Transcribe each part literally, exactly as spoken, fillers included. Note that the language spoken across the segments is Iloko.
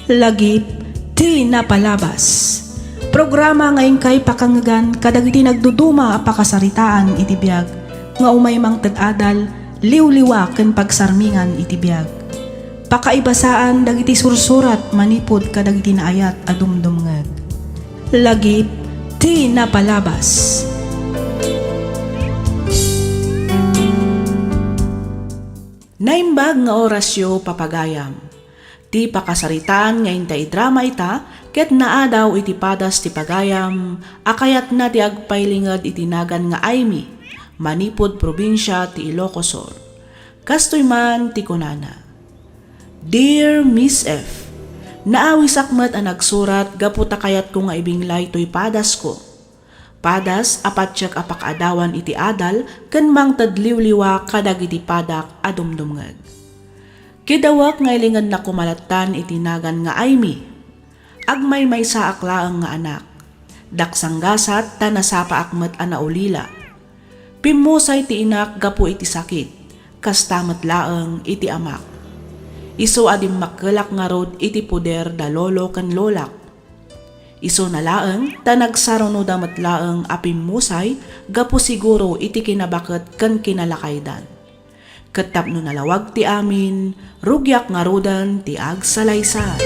Lagip ti napalabas. Programa nga inkay pakangngegan kadagiti nagduduma a pakasaritaan iti biag nga umay mangted adal, liwliwa ken pagsarmingan iti biag. Pakaibasaan dagiti sursurat manipud kadagiti naayat a dumdumngeg. Lagip ti napalabas. Naimbag nga orasyo, papagayam. Ti pakasaritaan nga inta idrama ita ket naadaw iti padas ti pagayam a kayatna ti agpailinged iti nagan nga Aimee, manipud probinsia ti Ilocos Sur. Kastoy man ti kunana, "Dear Miss F, naawisak met a nagsurat gapu ta kayatko nga ibinglay toy padasko. Padas a patiek a pakaadawan iti adal ken mangted liwliwa kadagiti padak a dumdumngeg. Kidawek nga ilingedna koma lattan iti nagan nga Aimee. Agmaymaysaak laeng nga anak. Daksanggasat ta nasapaak met a naulila. Pimmusay ti inak gapu iti sakit, kasta met laeng iti amak. Isu a dimmakkelak ngarud iti poder da lolo ken lolak. Isuna laeng ta nagsarunoda met laeng a pimmusay gapu siguro iti kinabaket ken kinalakaydan. Ket tapno nalawag ti amin, rugiak ngaruden ti agsalaysay."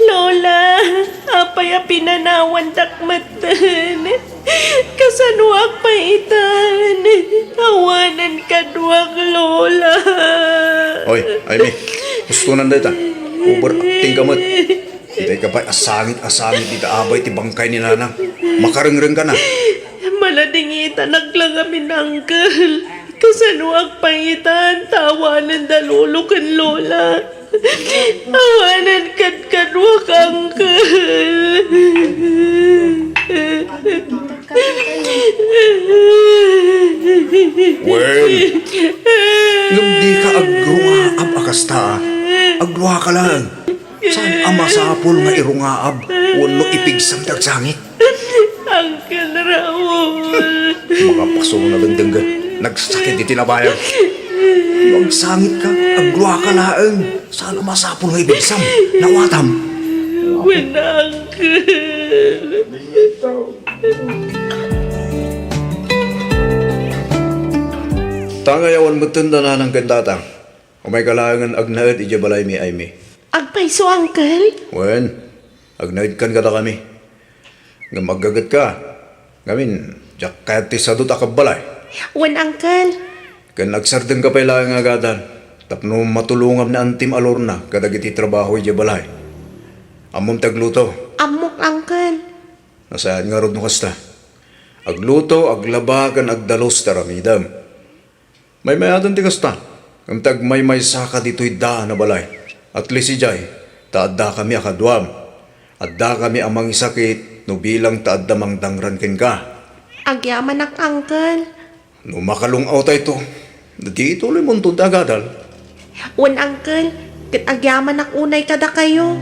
Lola, apay a pinanawandak metten? Kasanoak pay itan? Awanen kaduak, Lola. Oy, Aimee, hustonan dayta. Overacting ka met. Dayka pay a sangit a sangit ita abay ti bangkay ni Nanang. Makarengreng ka na. Maladingitanak la ngamin, Uncle. Kasanoak pay itan ta awanen da lolo ken lola? Awanen kadkaduak, Uncle. Wen, ngem dika agrungaab a kasta. Agduaka laeng. Saan a masapul nga irungaab wenno ipigsam ti agsangit? Uncle Raul. Makapaso nga dengdenggen. Nagsakit iti nabayag. No agsangit ka, agduaka laeng. Saan a masapul nga ipigsam? Nawatam. Wen, Uncle. Ta nga awan metten da Nanang ken Tatang. Umayka laengen agnaed idiay balaymi, Aimee. Agpayso, Uncle? Wen, agnaedkan kadakami. Ngem aggagetka. Ngamin, diak kayat ti sadut a kabbalay. Wen, Uncle. Ken agsardengka pay laeng nga agadal tapno matulongam ni Antim a Lorna kadagiti trabaho idiay balay. Ammom ti agluto? Ammok, Uncle. Nasayaat ngarud no kasta. Agluto, aglaba, ken agdalus ti aramidem. Maymayaten ti kasta, ngem ti agmaymaysaka ditoy daan a balay. At least idiay, ta addakami a kaduam. Addakami a mangisakit no bilang ta adda mangdangran kenka. Agyamanak, Uncle. No makalung-awtayto, ditoy monton ti agadal. Wen, Uncle, ket agyamanak unay kadakayo.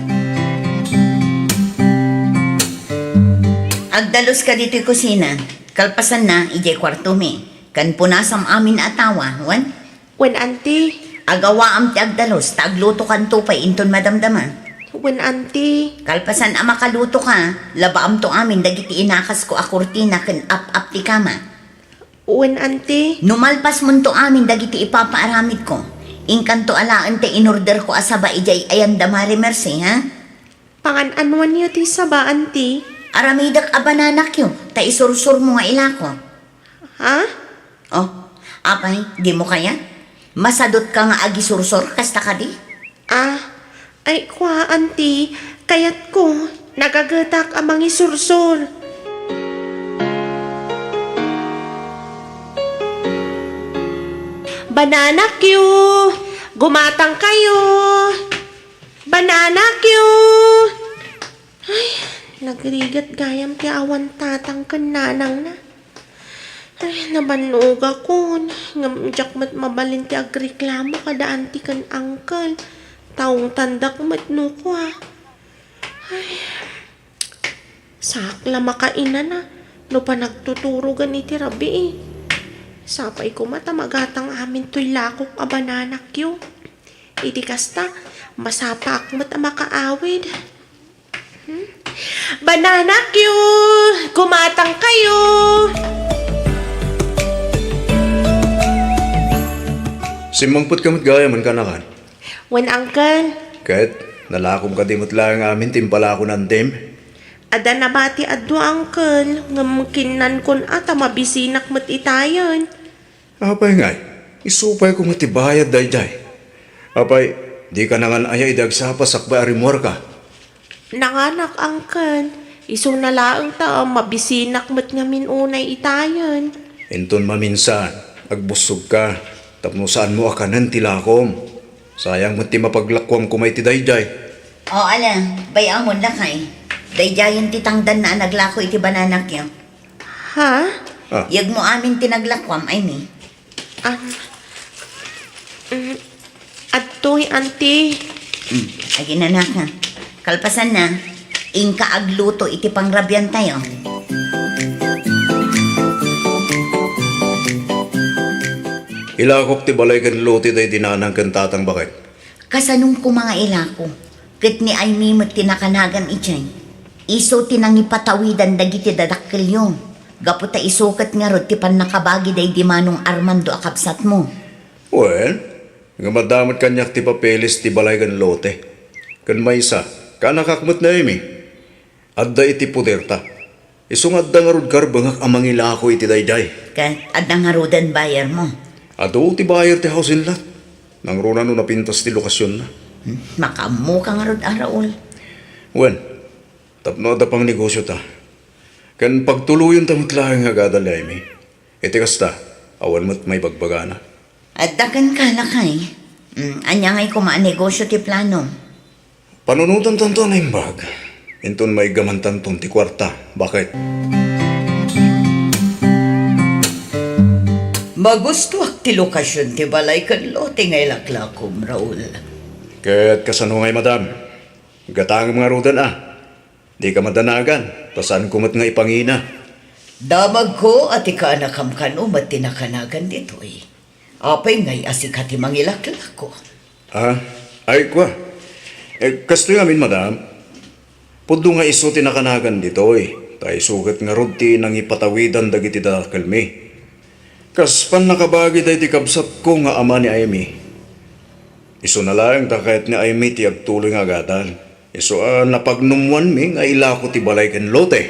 Agdaluska ditoy kusina, kalpasanna idiay kuartomi. Ken punasam amin a tawa, wen? Wen, Auntie. Agawaam ti agdalus, ta aglutokanto pay inton madamdama. Wen, Auntie. Kalpasan a makalutoka, labaamto amin dagiti inakasko a kurtina ken ap-ap ti kama. Wen, Auntie. No malpasmonto amin dagiti ipapaaramidko, inkanto alaen ti inorderko a saba idiay ayanda Marie Merced, ha? Pangan-anoanyo ti saba, Auntie? Aramidek a bananakyo, ta isursurmo nga ilako. Ha? Oh, apay, dimo kayat? Masadutka nga agisursor, kasta kadi? Ah, ay, kua, Auntie, kayatko, nagagetak a mangisursor. Bananakyo! Gumatang kayo! Banana cue! Ay, nagrigat gayam ti awan tatang ken nanangna. Ay, nabannogakon, ngem diak met mabalin ti agreklamo kada anti ken angkel. Taungtandak met no kua. Ay, saak la makainana no panagtuturogan iti rabii. Sapay koma ta magatang amin toy lakok a bananakyo. Iti kasta, masapaak met a makaawid. Hmm? Bananakyo! Gumatang kayo! Simmangpet ka met gayam, wen kanakan? Wen, Uncle. Ket, nalakom kadi met laeng amin ti impalako ni antim? Adda nabati a dua, Uncle, ngem kinnankon a ta mabisinak met itayen. Apay ngay, isu pay koma ti bayad daydiay. Apay, dika nangan aya idi agsapa sakbay a rimmuarka? Nanganak, Uncle. Isuna laeng ta mabisinak met ngamin unay itayen. Inton maminsan, agbussogka tapno saanmo a kanen ti lakom. Sayang met ti mapaglakuam koma iti daydiay. O, ala, bay-amon, lakay. Daydiayen ti tangdanna a naglako iti bananakyo. Ha? Ah. Yegmo amin ti naglakuam, Amy. Ah, mm, adtoy, Auntie. Hmm, aginanaka. Kalpasanna, inka agluto iti pangrabiantayo. Ilakok ti balay ken lote daydi nanang ken tatang, baket. Kasanon koma nga ilako, ket ni Amy met ti nakanagan idiay. Isu ti nangipatawidan dagiti dadakkelyo, gapu ta isu ket ngarud ti pannakabagi daydi Manong Armando a kabsatmo. Wen, ngem adda met kaniak ti papeles ti balay ken lote. Ken maysa, kaanakak met ni Amy. Adda iti poderta. Isu nga adda ngarud karbengak a mangilako iti daydiay. Ket adda ngaruden bayarmo? Adu ti bayar ti housing lot. Nangruna no napintas ti lokasionna. Hmm, makaammoka ngarud a, Raul. Wen, tapno adda pangnegosyota. Ken pagtuloyenta met laeng nga agadal, Amy. Iti kasta, awan met maibagbagana. Adda kenka, lakay. Mm, ania ngay koma a negosyo ti planom? Panunotantanto a naimbag, inton maiggamantanton ti kuarta, baket. Magustuak ti lokasion ti balay ken lote nga ilaklakom, Raul. Ket kasano ngay, madam? Gatangem ngaruden a. Dika madanagan, ta saanko met nga ipangina. Damagko a ti kaanakam kano met ti nakanagan ditoy. Apay ngay a sika ti mangilaklako? Ah, ay, kua. Eh, kastoy ngamin, madam. Pudno nga isu ti nakanagan ditoy, ta isu ket ngarud ti nangipatawidan dagiti dadakkelmi. Kas pannakabagi daydi kabsatko nga ama ni Amy. Isuna laeng ta kayat ni Amy ti agtuloy nga agadal. Isu a napagnummoanmi nga ilako ti balay ken lote.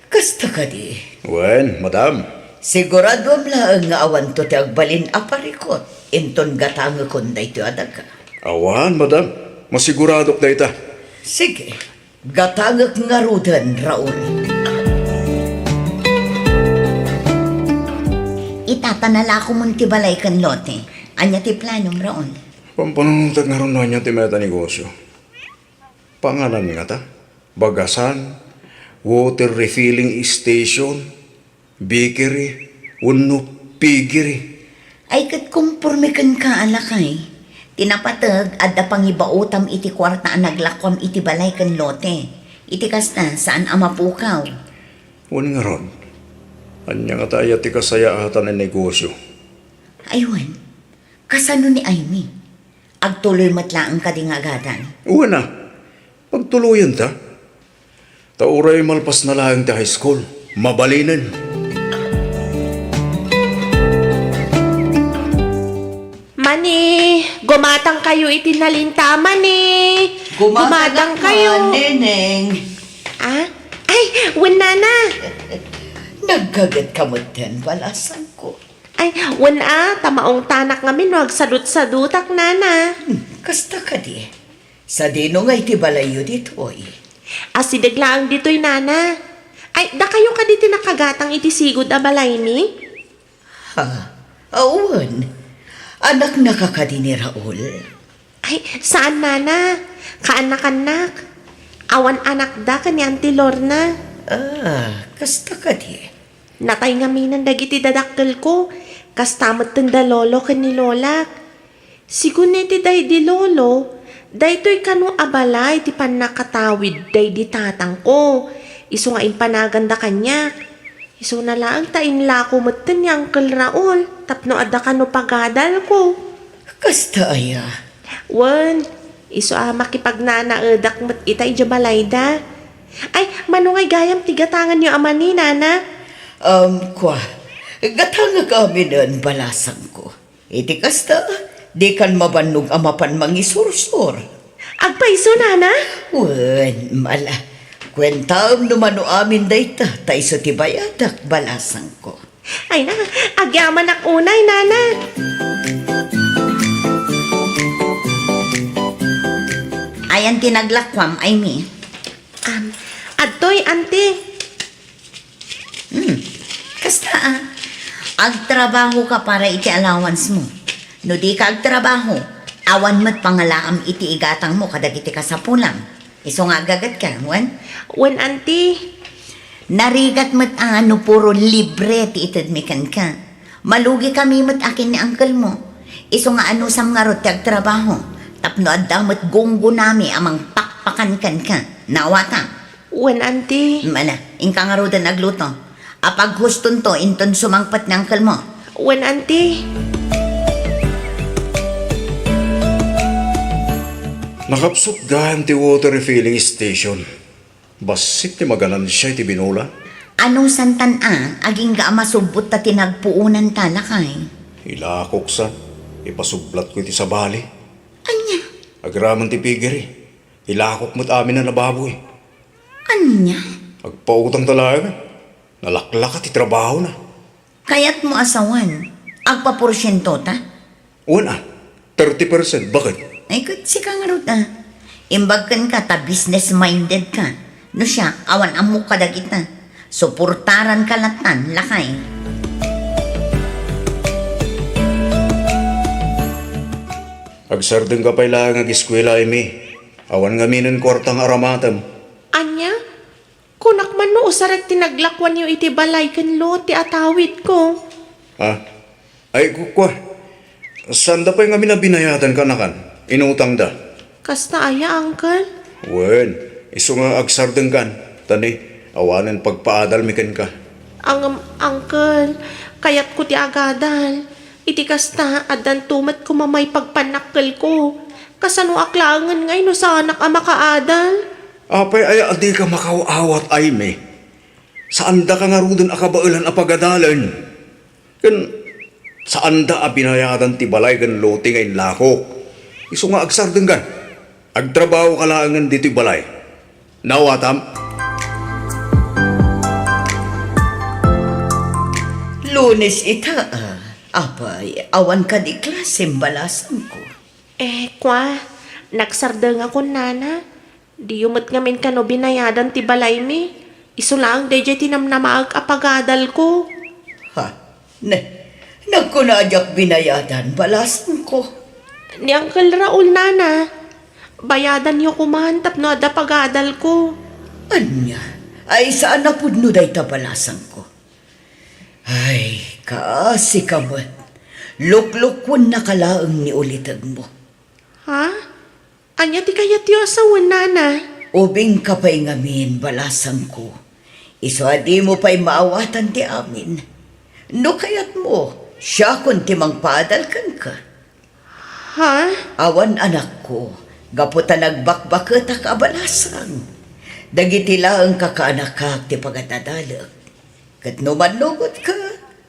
Kasta kadi? Wen, madam. Siguraduam laeng nga awanto ti agbalin a parikut inton gatangekon daytoy a daga. Awan, madam. Masiguradok dayta. Sige. Gatangek ngaruden, Raul. Ita ta nalakomon ti balay ken lote. Ania ti planom, Raul? Pampanunotek ngarud no ania ti mayat a negosyo. Panganan ngata? Bagasan, water refilling station, bakery, wenno piggery. Ay, ket komporme kenka a lakay. Ti napateg, adda pangibaotam iti kuarta a naglakuam iti balay ken lote. Iti kasta, saan a mapukaw. Wen ngarud, ania ngata aya ti kasayaatan a negosyo? Ay, wen, kasano ni Amy? Agtuloy met laeng kadi nga agadal? Wen a, pagtuloyenta. Ta uray malpasna laeng ti high school, mabalinen. Mani, gumatang kayo iti nalinta, mani. Gumatang kayo, Neneng. Ah? Ay, wen, nana. Naggaget ka met den, balasanko. Ay, wen a, ta maungtanak ngamin no agsadutsadutak, nana. Hmm, kasta kadi. Sadino ngay ti balayyo ditoy? Asideg laeng ditoy, nana. Ay, dakayo kadi ti nakagatang iti sigud a balaymi? Ha? Awan. Anaknaka kadi ni Raul? Ay, saan, nana. Kaanakannak. Awan anakda ken ni Auntie Lorna. Ah, kasta kadi? Natay ngaminen dagiti dadakkelko. Kasta metten da lolo ken ni lolak. Sigun iti daydi lolo, daytoy kano a balay ti pannakatawid daydi tatangko, isu nga impanaganda kaniak. Isuna laeng ta inlako metten ni Uncle Raul tapno adda kano pagadalko. Kasta aya? Wen, isu a makipagnanaedak met ita idiay balayda. Ay, mano ngay gayam ti gatanganyo a mani, Nana? Um, kua, gatangek aminen, balasangko. Iti kasta, dikan mabannog a mapan mangisursor. Agpayso, Nana? Wen, mala. Kuentaem no mano amin dayta, ta isu ti bayadak, balasangko. Ay na, agyamanak unay, Nana. Ayan ti naglakuam, Aimee? Um, adtoy, Auntie. Hmm, kasta a. Agtrabaho ka para iti allowance mo. No di ka agtrabaho, awan met pangalaam iti igatang mo kadagiti kasapulam. Isu nga aggaget ka, wen? Wen, Auntie. Narigat met a no puro libre ti itedmi kenka. Malugi kami met a ken ni uncle mo. Isu nga anusam ngarud ti agtrabaho, tapno adda met gunggonami a mangpakpakan kenka. Naawata? Wen, Auntie. Mala, inka ngaruden agluto. Apaghustonto inton sumangpet ni uncle mo. Wen, Auntie. Nakapsut gayam ti water refilling station. Bassit ti maganansia iti binulan. Anusantan a, agingga a masubbot ta ti nagpuonanta, lakay. Ilakoksan, ipasublatko iti sabali. Ania? Agraman ti pigiri. Ilakok met amin a nababoy. Ania? Agpautang ta laeng. Nalaklaka ti trabahona. Kayatmo a sawen, agpaporsiento ta? Wen a, thirty percent, baket? Ay, ket sika ngarud a. Imbag kenka ta business-minded ka. No siak, awan ammok kadagita. Suportaranka lattan, lakay. Agsardengka pay laeng ageskuela, Aimee. Awan ngaminen kuarta nga aramatem. Ania? Kunak man no usarek ti naglakuanyo iti balay ken Lo ti atawidko. Ah, ay, ku-, kua. Saanda pay ngamin a binayadan kanakan? Inutangda. Kasta aya, Uncle? Wen, isu nga agsardengkan. Ta ni, awanen pagpaadalmi kenka. Ngem, Uncle, kayatko ti agadal. Iti kasta, addanto met koma maipagpannakkelko. Kasanoak laengen ngay no saanak a makaadal? Apay aya a dika makaaw-awat, Aimee? Saandaka ngaruden a kabaelan a pagadalen. Ken saanda a binayadan ti balay ken lote nga inlakok. Isu nga agsardengkan. Agtrabahoka laengen ditoy balay. Naawatam? Lunes ita, a. Apay, awan kadi klasem, balasangko? Eh, kua, nagsardengakon, Nana. Diyo met ngamin kano binayadan ti balaymi. Isu laeng daydiay ti namnamaek a pagadalko. Ha? Ne, nagkuna a diak binayadan, balasangko. Ni Uncle Raul, Nana. Bayadanyo koman tapno adda pagadalko. Ania? Ay, saan a pudno dayta, balasangko? Ay, kaasi ka met. Luklukuennaka laeng ni ulitegmo. Ha? Ania ti kayatyo a sawen, Nana? Ubingka pay ngamin, balasangko. Isu a dimo pay maawatan ti amin. No kayatmo, siakon ti mangpaadal kenka. Ha? Awan, anakko, gapu ta nagbakbaketak a balasang. Dagiti laeng kakaanakak ti pagadadalek. Ket no mannugotka,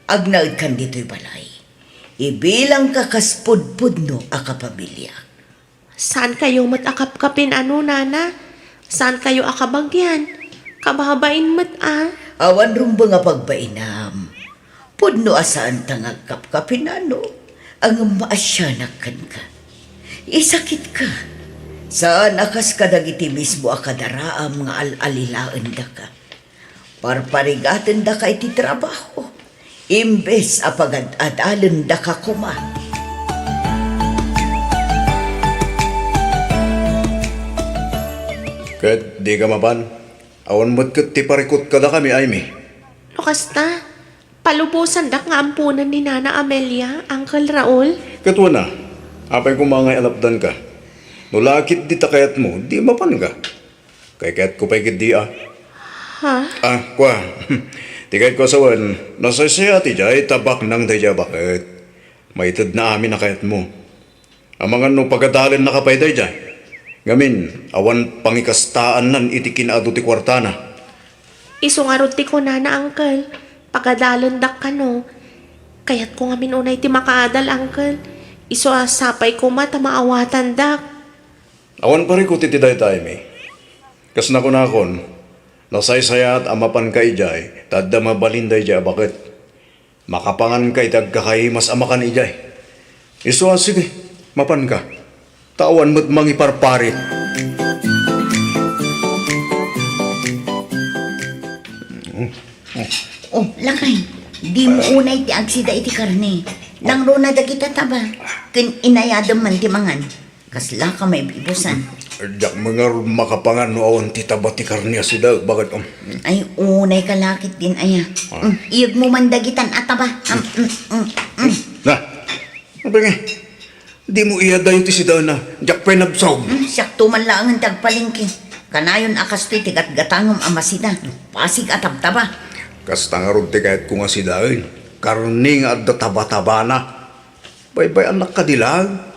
agnaedkan ditoy balay. Ibilangka kas pudpudno a kapamiliak. Saankayo met a kapkapin-ano, Nana? Saankayo a kabagian? Kababain met a. Awan rumbeng a pagbainam. Pudno a saanta nga agkapkapin-ano, ngem maasianak kenka. Isakitka. Saan a kas kadagiti mismo a kadaraam nga al-alilaendaka. Parparigatendaka iti trabaho, imbes a pagad-adalendaka koma. Ket dika mapan, awan met ket ti parikut kadakami, Aimee. No kasta, palubosandak nga amponen ni Nana Amelia, Uncle Raul. Ket wen a, apay koma nga alapdanka? No la ketdi ta kayatmo, di mapanka. Kaykayatko pay ketdi a. Ha? Ah, kua. Ti kayatko a sawen, nasaysayaat idiay ta baknang daydiay a baket. Maitedna amin a kayatmo. Amangan no pagadalennaka pay daydiay. Ngamin, awan pangikastaannan iti kinaadu ti kuartana. Isu ngarud ti kunana, Uncle. Pagadalendak kano. Kayatko ngamin unay ti makaadal, Uncle. Isu a sapay koma ta maawatandak. Awan parikut iti dayta, Amy. Kas nakunakon, nasaysayaat a mapanka idiay ta adda mabalin daydiay a baket. Makapanganka iti agkakaimas a makan idiay. Isu a, sige, mapanka. Ta awan met mangiparparit. Oh, lakay, dimo unay ti agsida iti karne. Nangruna dagita taba. Ken inayadem man ti mangan. Kaslaka maibibusan. Diak met ngarud makapangan no awan ti taba ti karne a sidaek, baket, um. Ay, unay ka lakit din aya. Ah. Mm, iyegmo man dagitan a taba. Am, mm, mm, mm. Na, ano ba nga? Dimo iyadayo ti sidaenna. Diak pay nabsog. Mm, siakto man laengen ti agpalengke. Kanayon a kastoy ti gatgatangem a masida. Pasig a tabtaba. Kasta ngarud ti kayatko nga sidaen. Karne nga adda taba-tabana. Baybay-annak kadi laeng.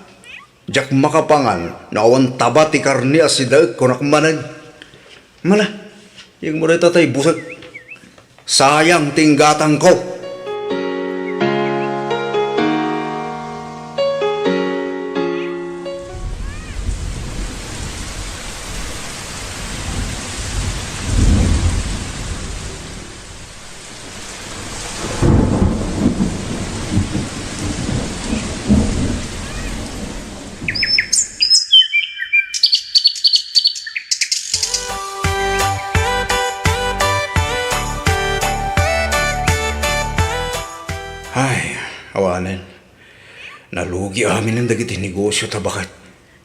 Diak makapangan no awan taba ti karne a sidaek, kunak manen. Mala, iyegmo dayta ta ibusek. Sayang ti inggatangko. Ay, awanen. Nalugi amin dagiti negosio ta baket.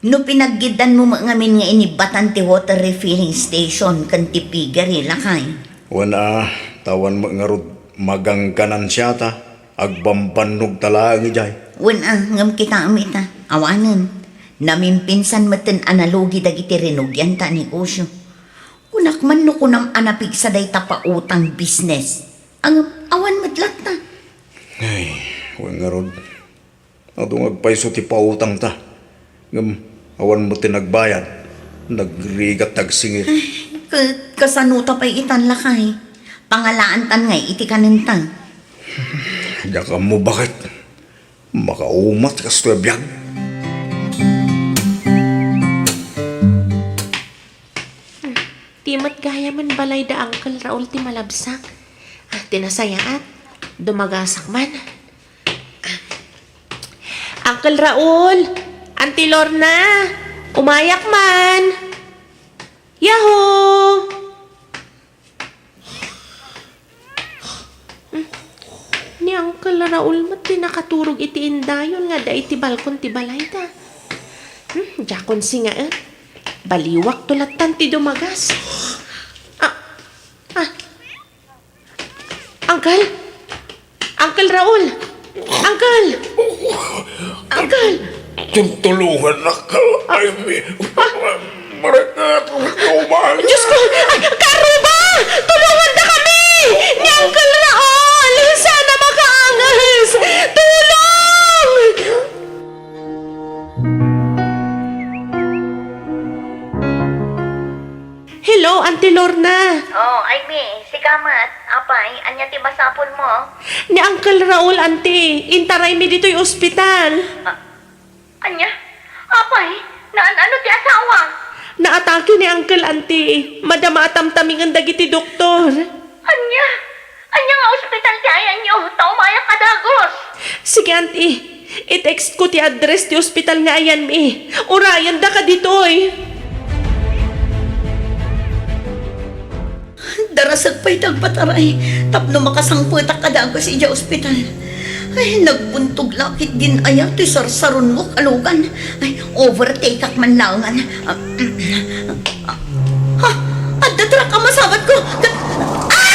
No pinaggiddanmo met ngamin nga inibbatan ti water refilling station ken ti piggery, lakay. Wen a, ta awan met ngarud magangganan siata, agbambannog ta laeng idiay. Wen a, ngem kitaem ita, awanen. Namimpinsan metten a nalugi dagiti rinugianta a negosio. Kunak man no kunam a napigsa dayta pautang business. Ngem awan met latta. Ay, wen ngarud. Adu nga agpayso ti pautangta. Ngem awan met ti nagbayad. Nagrigat ti agsingir. Ay, ka-, kasano ta pay itan, lakay? Pangalaantan ngay iti kanenta. Diak ammo baket. Makaumat kastoy a biag. Hmm, ti met gayamen balay da Uncle Raul ti malabsak. Ah, ti nasayaat, dumagasak man. Ah. Uncle Raul, Auntie Lorna, umayak man. Yahoo! Hmm. Ni Uncle Raul met ti nakaturog iti indayon nga adda iti balkon ti balayda. Hmm, diakon singaen. Baliwakto lattan ti dumagas. Ah, ah. Uncle? Uncle Raul! Uncle! Uncle! Tultulongannak, Amy. Maragkat, umalis. Diyos ko! Ay, Karuba! Tulongandakami! Ni Uncle Raul! Sana makaangas! Tulong! Hello, Auntie Lorna. Oh, Amy, sika met. Apay, ania ti masapulmo? Ni Uncle Raul, Auntie, intaraymi ditoy ospital. Ah, ania? Apay, naan-ano ti asawa? Naatake ni Uncle, Auntie. Madama a tamtamingen dagiti doktor. Ania? Ania nga ospital ti ayanyo? Ta umayak a dagus. Sige, Auntie. I-text ko ti address ti ospital nga ayanmi. Urayendaka ditoy. Darasek pay ti agpataray tapno makasangpetak a dagus idiay ospital. Ay, nagbuntog la ketdin aya toy sarsaronmo, kalugan. Ay, overtake-ak man laengen. Ah, Ha? Adda truck a masabatko! Ah!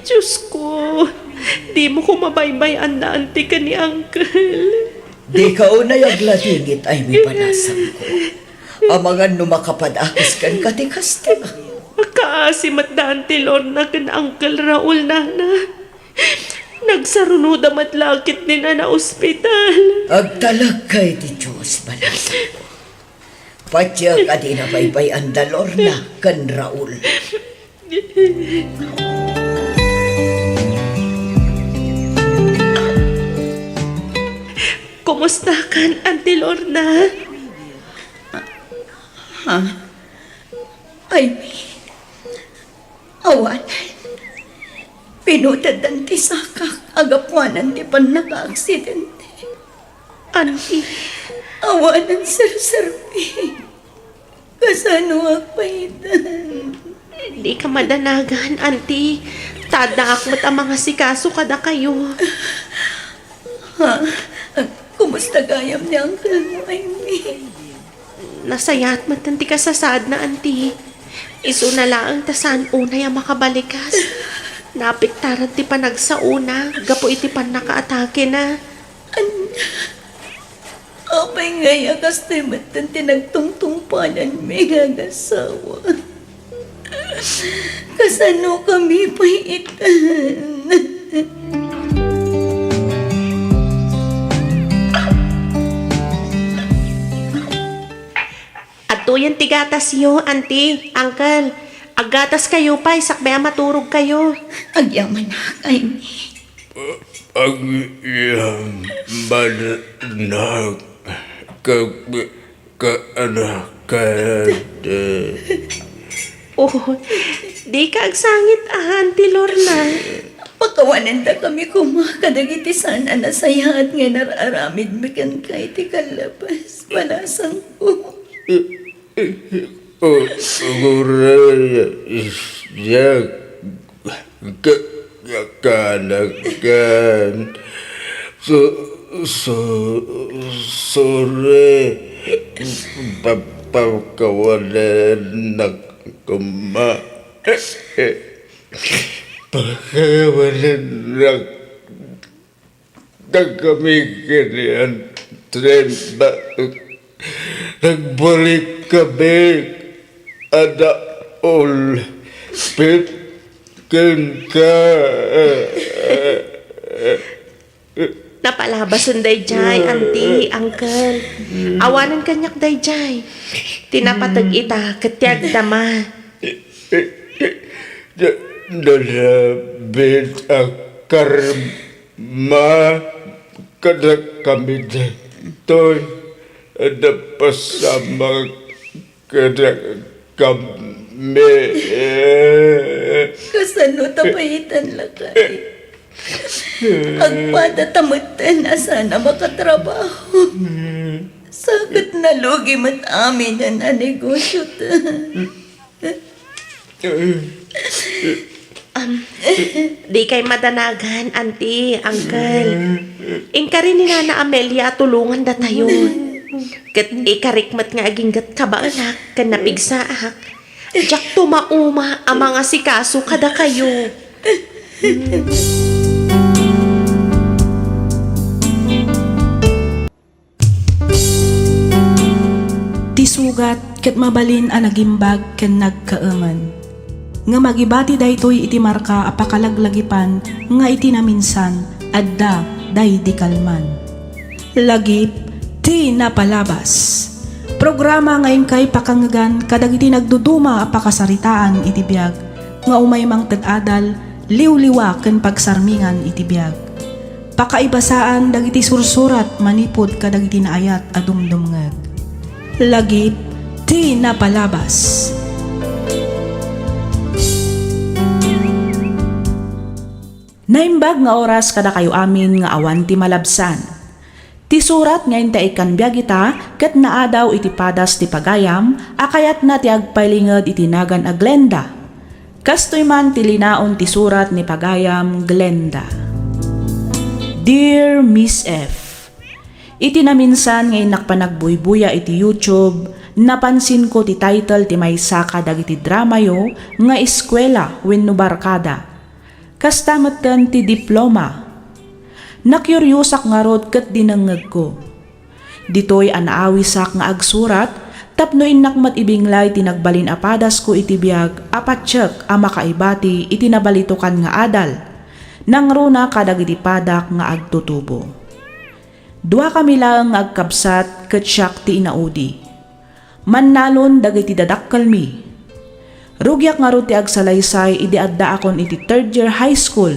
Diyos ko, Dimo koma baybay-anna, Auntie, ken ni Uncle. Dika unay agladingit, Amy, banasangko. Amangan no makapadakes kenka ti kasta. Agkaasi met da Auntie Lorna ken Uncle Raul, nana. Nagsarunoda met la ketdin a naospital. Agtalekka iti Dios, banasangko. Patiek a dina baybay-anda Lorna ken Raul. Kumustakan, Auntie Lorna? Ha? Amy, awan. Pinuteddan ti sakak a gapuanan ti pannakaaksidente. Auntie. Awanen serserbi. Kasano a paytan? Dika madanagan, Auntie. Ta addaak met a mangasikaso kadakayo. Ha? Kumusta gayam ni Uncle mo, Amy? Nasayaat met ti kasasaadna, Auntie. Isuna laeng ta saan unay a makabalikas. Naapektaran ti panagsaona gapu iti pannakaatakena. Ania? Apay ngay a kastoy metten ti nagtungtungpalanmi nga agasawa? Kasanokami pay itan? Adtoyen ti gatasyo, Auntie, Uncle. Aggataskayo pay sakbay a maturogkayo. Agyamanak, Amy. Agyamanak ka, ka, anak ka. Oh, dika agsangit, Auntie Lorna. Pakawanendakami koma kadagiti saan a nasayaat nga inar-aramidmi kenka iti kallabas, banasangko. O, uray, siak, ka, ka, kanagan. So, so, sorry. Pa, pakawalennak koma. Pakawalennak. Dagami ken ni Antrem, ba-, nagbalik kami, ada ol pit kenka. Napalabasen daydiay, Auntie, Uncle. Awanen kaniak daydiay. Ti napateg ita, ket ti agdama. Da-, dalabit a karma kadakami daytoy, napasamak kadakami. Kasano ta payitan, lakay? Agpada ta metten a saan a makatrabaho. Sa ket nalugi met aminen a negosyo ta. Um, dikay madanagan, Auntie, Uncle. Inkari ni Nana Amelia a tulongan datayo. Ket ikarik met nga aginggat kabaelak ken napigsaak. Diak tumauma a mangasikaso kadakayo. Ti sugat ket mabalin a nagimbag ken nagkaemen. Ngem agibati daytoy iti marka a pakalaglagipan nga iti naminsan, adda daydi kalman. Lagip ti napalabas. Programa nga inkay pakangegan kadagiti nagduduma a pakasaritaan iti biag nga umay mangted adal, liwliwa ken pagsarmingan iti biag. Pakaibasaan dagiti sursurat manipud kadagiti naayat a dumdumngeg. Lagip ti napalabas. Naimbag nga oras kadakayo amin nga awan ti malabsan. Ti surat nga inta ikkan biag ita ket naadaw iti padas ti pagayam a kayatna ti agpailinged iti nagan a Glenda. Kastoy man ti linaon ti surat ni pagayam Glenda. Dear Miss F, iti naminsan nga innak panagbuybuya iti YouTube, napansinko ti title ti maysa kadagiti dramayo nga Eskuela wenno Barkada. Kasta metten ti Diploma. Nakiuriosak ngarud ket dinengngegko. Ditoy a naawisak nga agsurat tapno innak met ibinglay ti nagbalin a padasko iti biag a patiek a makaibati iti nabalitokan nga adal, nangruna kadagiti padak nga agtutubo. Duakami laeng nga agkabsat ket siak ti inaudi. Mannalon dagiti dadakkelmi. Rugiak ngarud ti agsalaysay idi addaakon iti third year high school.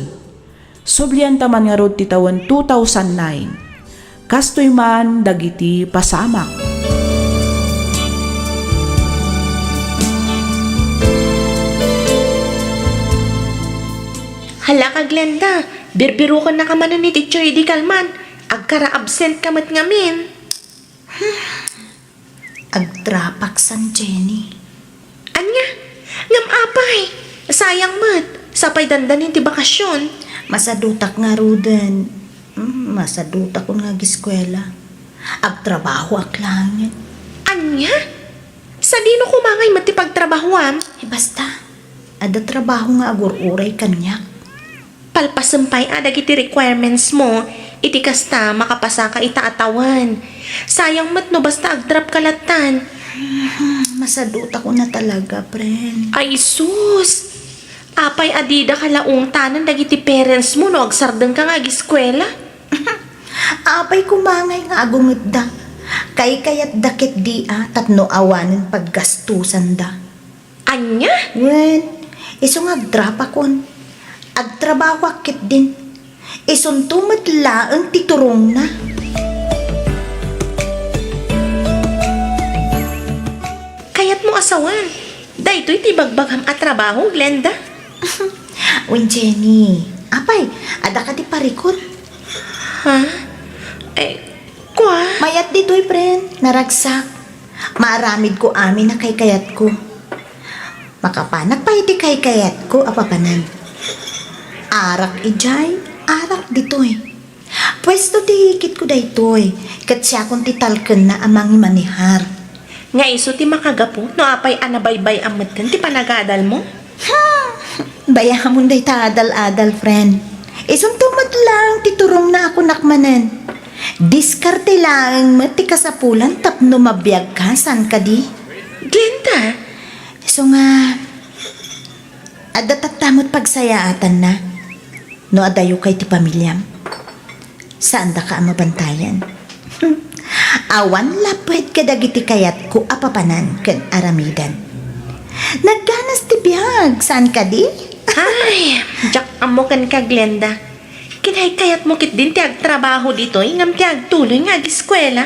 Sublianta man ngarud ti tawen two thousand nine. Kastoy man dagiti pasamak. Hala ka, Glenda, birbirokennaka manen ni Teacher idi kalman. Agkara-absent ka met ngamin. Agdrapak san, Jenny. Ania? Ngem apay? Sayang met. Sapay dandanin ti bakasion. Masadutak ngaruden. Mm, masadutakon nga agiskuela. Agtrabahoak laengen. Ania? Sadino koma ngay met ti pagtrabahoam? Eh, basta. Adda trabaho nga agur-uray kaniak. Palpasem pay a dagiti requirements mo, iti kasta, makapasaka ita a tawen. Sayang met no basta agdrap ka lattan. Masadutakon a talaga, friend. Ay sus! Apay a dida ka la ungtanen dagiti parents mo no agsardengka nga agiskuela? Apay koma ngay nga agungetda. Kaykayatda ketdi a tapno awanen paggastusanda. Ania? Wen, isu nga agdrapakon. Agtrabahoak ketdin. Isunto met laeng ti turongna. Kayatmo a sawen, daytoy ti ibagbagam a trabaho, Glenda? Wen, Jenny, apay, adda ka ti parikor? Ha? Eh, kua? Mayat ditoy, friend. Naragsak. Maaramidko amin a kaykayatko. Makapanak pay iti kaykayatko a papanan. Arak idiay, arak ditoy. Puesto ti ikitko daytoy, ket siakon ti talkenna a mangimanehar. Nga isu ti makagapu no apay a nabaybay-am metten ti panagadalmo? Hmm, bayamon dayta adal-adal, friend. Isunto met laeng ti turongna a kunak manen. Diskarte laeng met ti kasapulan tapno mabiagka, saan kadi? Glenda! Isu nga, adda tatta met pagsayaatanna no adayokay ti pamiliam. Saandaka a mabantayan. Awan lapped kadagiti kayatko a papanan ken aramidan. Nagganas ti biag, saan kadi? Ay, diak ammo kenka, Glenda. Kinaykayatmo ketdin ti agtrabaho ditoy ngem ti agtuloy nga agiskuela.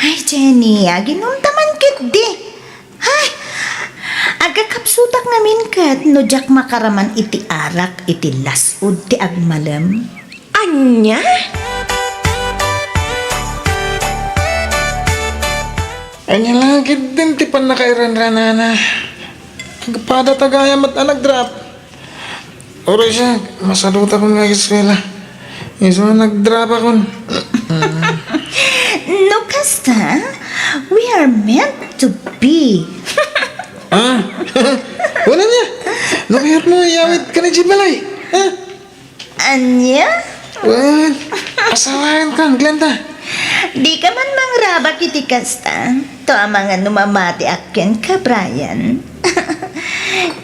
Ay, Jenny, aginumta man ketdi. Ay, agkakapsutak ngamin ket no diak makaraman iti arak iti las-ud ti agmalem. Ania? Ania la ketdin ti pannakairanranana? Agpada ta gayam met a nagdrap. Uray siak, masadutakon nga ageskuela. Isu a nagdrapakon. No kasta, we are meant to be. Ah? Wala niya. No kayatmo, iyawidka idiay balay. Ha? Ania? Wen, asawaenkan, Glenda. Dika man mangrabak iti kasta. To amangan no mamatiak kenka, Brian.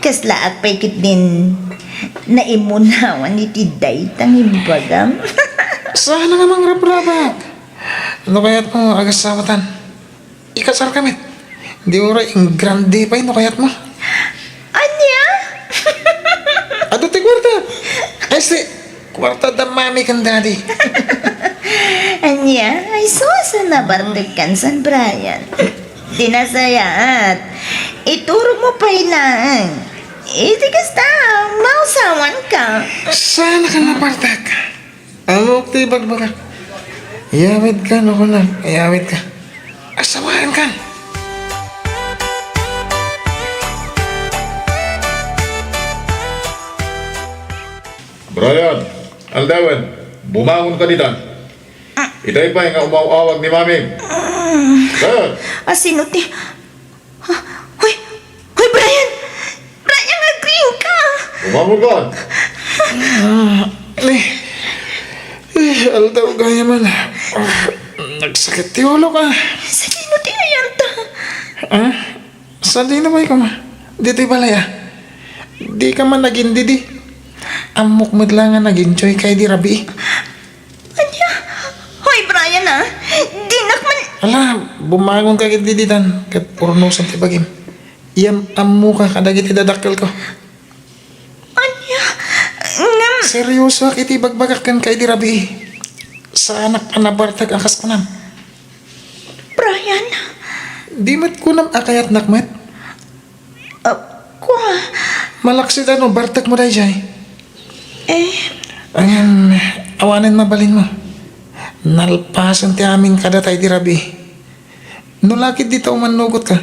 Kaslaak pay ketdin naimunawan iti dayta nga imbagam. Saan nga mangrabrabak? No kayatmo, agasawatan. Ikasarka met. Di uray ingrande pay no kayatmo. Ania? Adu ti kuarta. Ay, si kuarta da mami ken daddy. Ania? Ay, sus, nabartek kan san, Brian. Di nasayaat. Iturog mo pay laeng. Iti kasta, mausawan ka. Saan ka nabartek? Ammok ti ibagbagak. Iyawidka, no, kunak. Iyawidka. Asawaenkan. Brian, aldawen, bumangon ka ditan. Itay pay nga umaw-awag ni Mami. Sir! Asino ti, ah, hoy! Hoy, Brian! Brian, agriingka! Umaw ka! Ah, ni, Aldaw gayam. Nagsakit ti ulok. Sadino ti ayanta? Ah? Sadino pay koma? Ditoy balay, ah. Dika man nagindidi. Ammok met la nga nag-enjoy ka idi rabii. Ania? Hoy, Brian, ah. Dinak man. Ala, bumangon ka ketdi ditan ket urnosen ti bagim. Yam-ammoka kadagiti dadakkelko. Ania? Ngem seriosoak iti ibagbagak kenka idi rabii. Saanak a nabartek a kas kunam. Brian? Di met kunam a kayatnak met? Ah, kua. Malaksid a no bartekmo daydiay. Eh? Ayan, awanen mabalinmo. Nalpasen ti amin kadata idi rabii. No la ketdi ta umannugotka,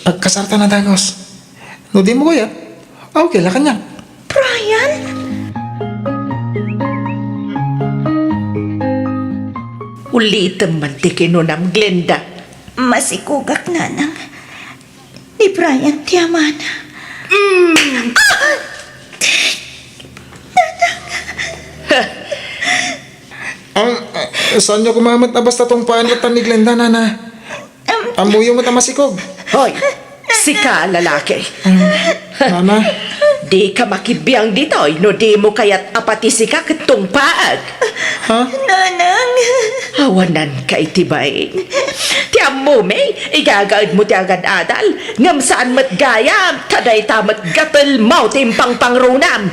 agkasarta a dagus. No dimo kayat, okay la kaniak. Brian? Ulitem man ti kinunam, Glenda. Masikogak, nanang. Ni Brian ti amana. Mm. Ah! Nanang. Ah, ah, saanyo koma met a basta tungpaan latta ni Glenda, nana? Em. Ammoyo met a masikog. Hoy, sika a lalaki. Em, nana? Dika makibiang ditoy no dimo kayat a pati sika ket tungpaek. Ha? Nanang. Awananka iti bain. Ti ammomi, igagaedmo ti agad-adal, ngem saan met gayam ta dayta met gatelmo ti impangpangrunam.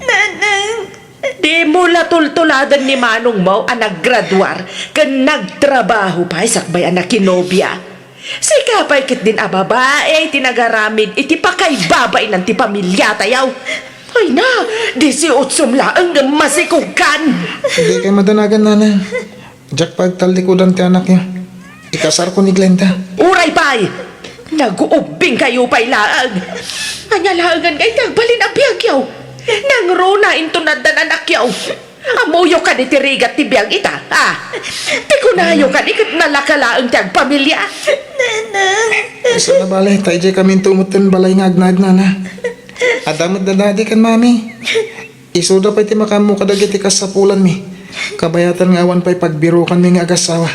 Nanang. Dimo la tultuladen ni manongmo a naggraduar ken nagtrabaho pay sakbay a nakinobia. Sika pay ketdin a babai ti nagaramid iti pakaibabainan ti pamilia tayo. Ay na, disiotsom laeng ngem masikogkan. Dikay madanagan, nana. Diak pagtallikudan ti anakyo. Ikasarko ni Glenda. Uray pay! Naguubbingkayo pay laeng. Ania laengen nga iti agbalin a biagyo? Nangruna inton addan anakyo. Ammoyo kadi ti rigat ti biag ita, a? Ti kunayo kadi ket nalaka laeng ti agpamilia. Nanang. Isu la bale, ta idiay kaminto met ken balay nga agnaed, nana. Adda met da dadi ken mami. Isuda pay ti makaammo kadagiti kasapulanmi. Kabayatan nga awan pay pagbirukanmi nga agassawa.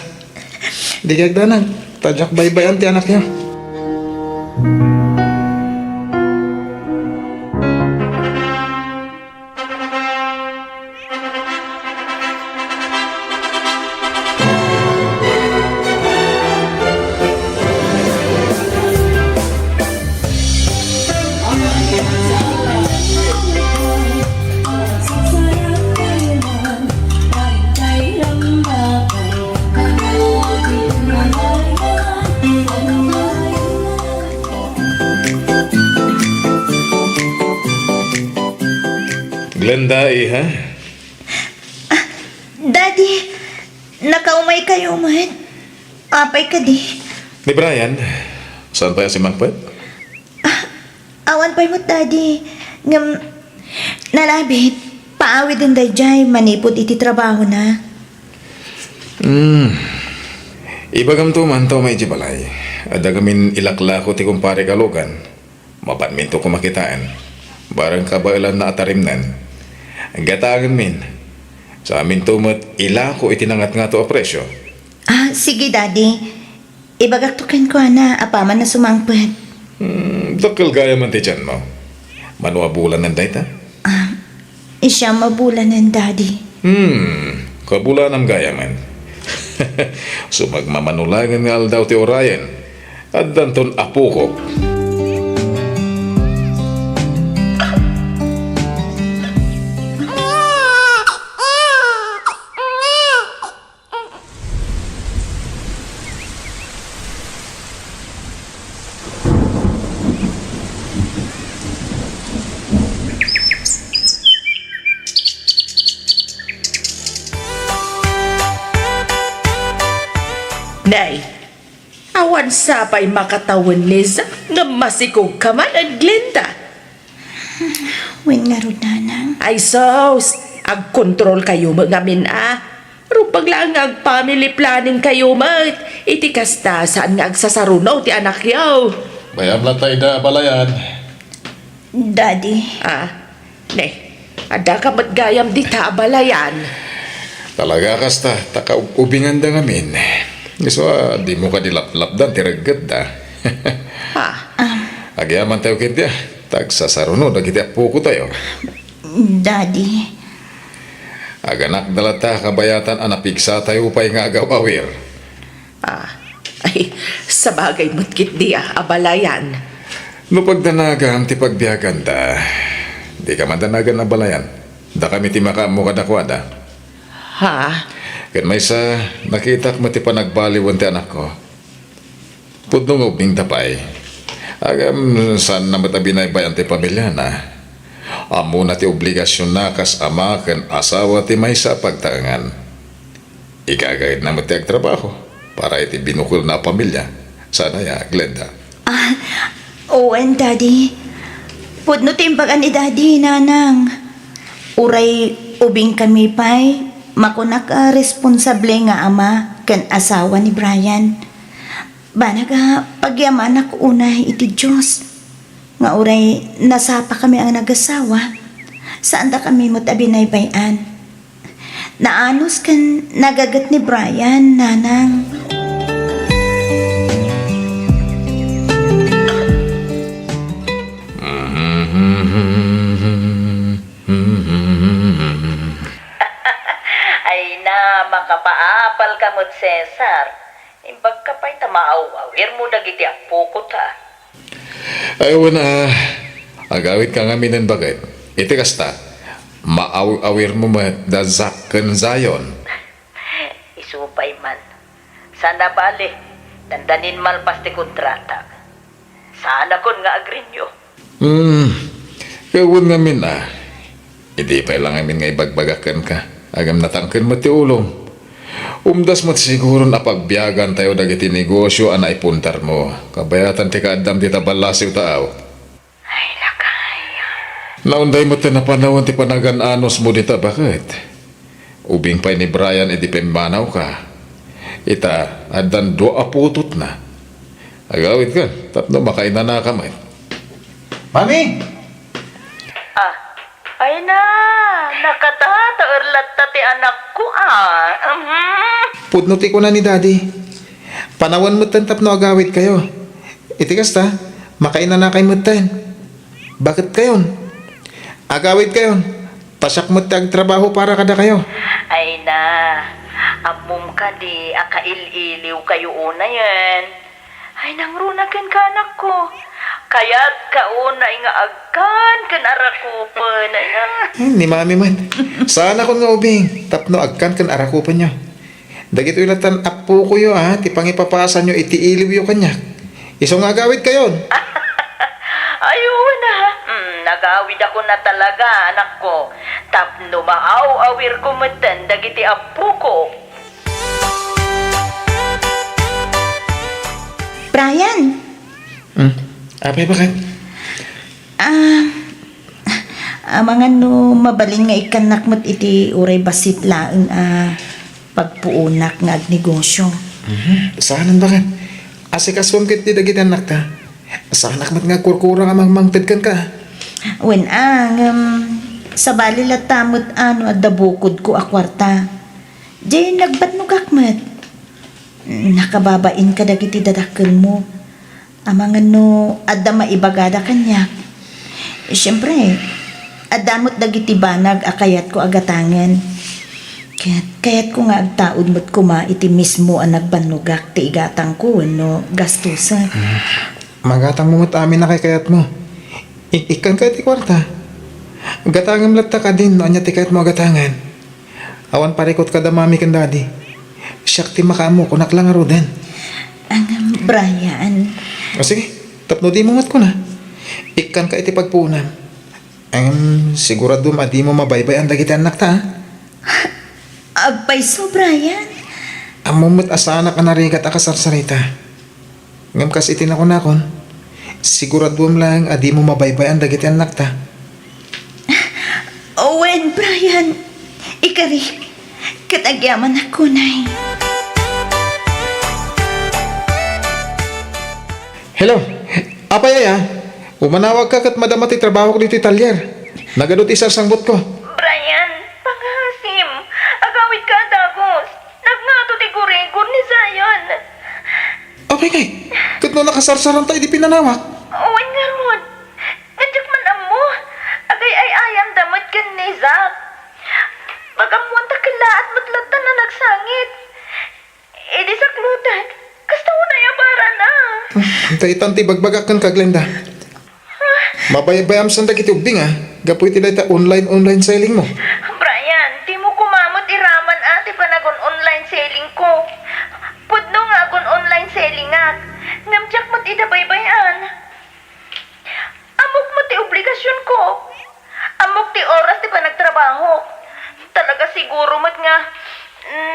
Dikay agdanag, ta diak baybay-an ti anakyo. Glenda, iha? Ah, Daddy, nakaumaykayo met. Apay kadi? Ni Brian, saan pay a simmangpet? Ah, awan pay met, Daddy. Ngem, nalabit, paawiden daydiay manipud iti trabahona. Hmm. Ibagamto man ta umay idiay balay. Adda ngamin ilaklako ti kumparek a Logan. Mapanminto koma kitaen. Bareng kabaelanna a tarimnen. Gataengenmin. Saaminto met ilako iti nangatngato a presio. Ah, sige, Daddy. Ibagakto kenkuana apaman a sumangpet. Hmm, dakkel gayamen ti tianmo. Mano a bulanen dayta? Ah, siyam a bulanen, Daddy. Hmm, kabulanam gayamen. Sumagmamano laengen nga aldaw ti urayen. Addanton apokok. Nay, awan sa pay makatawen ni Zack ngem masikogka man, Glenda. Wen ngarud, nanang. Ay sus, agkontrolkayo met ngamin a. Rumbeng laeng nga agfamily planningkayo met. Iti kasta, saan nga agsasaruno ti anakyo. Bay-am latta ida a balayan. Daddy. Ah, ne, addaka met gayam dita a balayan. Talaga kasta, ta kaub-ubinganda ngamin. Isu a, dimo kadi laplapdan ti reggetda. Ah. Agyamantayo ketdi a, ta agsasaruno dagiti appokotayo. Daddy. Aganakda latta kabayatan a napigsatayo pay nga agaw-awir. Ah, ay, sabagay met ketdi a, abalayan. No pagdanagam ti pagbiaganda, dika madanagan abalayan. Dakami ti makaammo kadakuada. Ha? Ken maysa, nakitak met ti panagbaliwen ti anakko. Pudno nga ubbingta pay. Agam, saanna met a binaybay-an ti pamiliana. Ammona ti obligasionna kas ama ken asawa ti maysa a pagtaengan. Igagaydna met ti agtrabaho para iti binukelna a pamilia. Saan aya, Glenda? Ah, wen, Daddy. Pudno ti imbaga ni Daddy, Nanang. Uray ubingkami pay, makunak a responsable nga ama ken asawa ni Brian. Banag a pagyamanak unay iti Dios nga uray nasapakami a nagasawa, saandakami met a binaybay-an. Naanus ken nagaget ni Brian, Nanang. Ay na, makapaapal ka met, Cesar. Imbag ka pay ta maaw-awirmo dagiti appokotayo. Ay, wen a, agawidka ngamin baket. Iti kasta, maaw-awirmo met da Zack ken Zion. Isu pay man. Saan a bale, dandanin malpas ti kontrata. Saanakon nga agrinyo. Hmm, wen ngamin a. Idi pay la ngamin nga ibagbagak kenka, agam natangken met ti ulom. Umdas met siguron a pagbiagantayo dagiti negosio a naipundarmo, kabayatan ti kaaddam dita ballasiw taaw. Ay, lakay. Naunday met ti napanawen ti panagan-anusmo dita baket. Ubing pay ni Brian idi pimmanawka. Ita, addan dua a putotna. Agawidka tapno makainanaka met. Mami! Ah, ay na, nakatataer latta ti anakko, ah. Mhm. Pudno ti kuna ni Daddy. Panawen metten tapno agawidkayo. Iti kasta, makainanakay metten. Baketkayon? Agawidkayon. Ta siak met ti agtrabaho para kadakayo. Ay na, ammom kadi a kail-iliwkayo unayen. Ay, nangruna kenka, anakko. Kayatka unay nga agkan ken arakupen, ay, ah. Hmm, ni Mami met. Saanakon nga ubing tapno agkan ken arakupenyo. Dagitoy lattan appokoyo, a, ti pangipapasanyo iti iliwyo kaniak. Isu nga agawidkayon. Ay, wen a. Mm, nagawidakon a talaga, anakko. Tapno maaw-awirko metten dagiti appoko. Brian! Hmm? Apay, baket? Ah, amangan no mabalin nga ikkannak met iti uray bassit laeng a pagpuonak nga agnegosio. Mhm. Saanen, baket? Asikasuem ketdi dagiti annakta. Saanak met nga agkurkurang a mangmangted kenka. Wen a, ngem sabali latta met a no adda bukodko a kuarta. Diay nagbannogak met. Nakababain kadagiti dadakkelmo. Amangan no adda maibagada kaniak. Siempre, adda met dagiti banag a kayatko a gatangen. Ket kayatko nga agtaud met koma iti mismo a nagbannogak ti igatangko wenno gastusen. Magatangmo met amin a kaykayatmo. Ik-, ikkanka iti kuarta. Gatangem latta kadin no ania ti kayatmo a gatangen. Awan parikut kada Mami ken Daddy. Siak ti makaammo, kunak la ngaruden. Ngem, Brian. O sige, tapno dimo met kuna. Ikkanka iti pagpuonam. Ngem, siguraduem a dimo mabaybay-an dagiti annakta, a? Agpayso, Brian. Ammom met a saanak a narigat a kasarsarita. Ngem kas iti nakunakon, siguraduem laeng a dimo mabaybay-an dagiti annakta. Wen, Brian, ikarik, ket agyamanak unay. Hello, apay aya? Umanawagka ket madama ti trabahok ditoy talyer. Nagadu ti sarsangbutko. Brian, pangasim, agawidka a Ay, ket no nakasarsaranta idi pinanawak? Wen ngarud. Nga diak man ammo. Agay-ay-ayamda met ken ni Zack. Pag-ammoanta kellaat met latta a nagsangit. Idi saklutek, kasta unay a barana. Hmm, daytan ti ibagbagak kenka, Glenda. Mabaybayamsan dagiti ubbing, a, gapu iti dayta online-online selling mo. Brian, dimo koma met iraman a ti panagun-online selling ko. Pudno nga agun-online selling-ak, ngem diak met ida baybay-an. Ammok met ti obligasionko. Ammok ti oras ti panagtrabahok. Talaga siguro met nga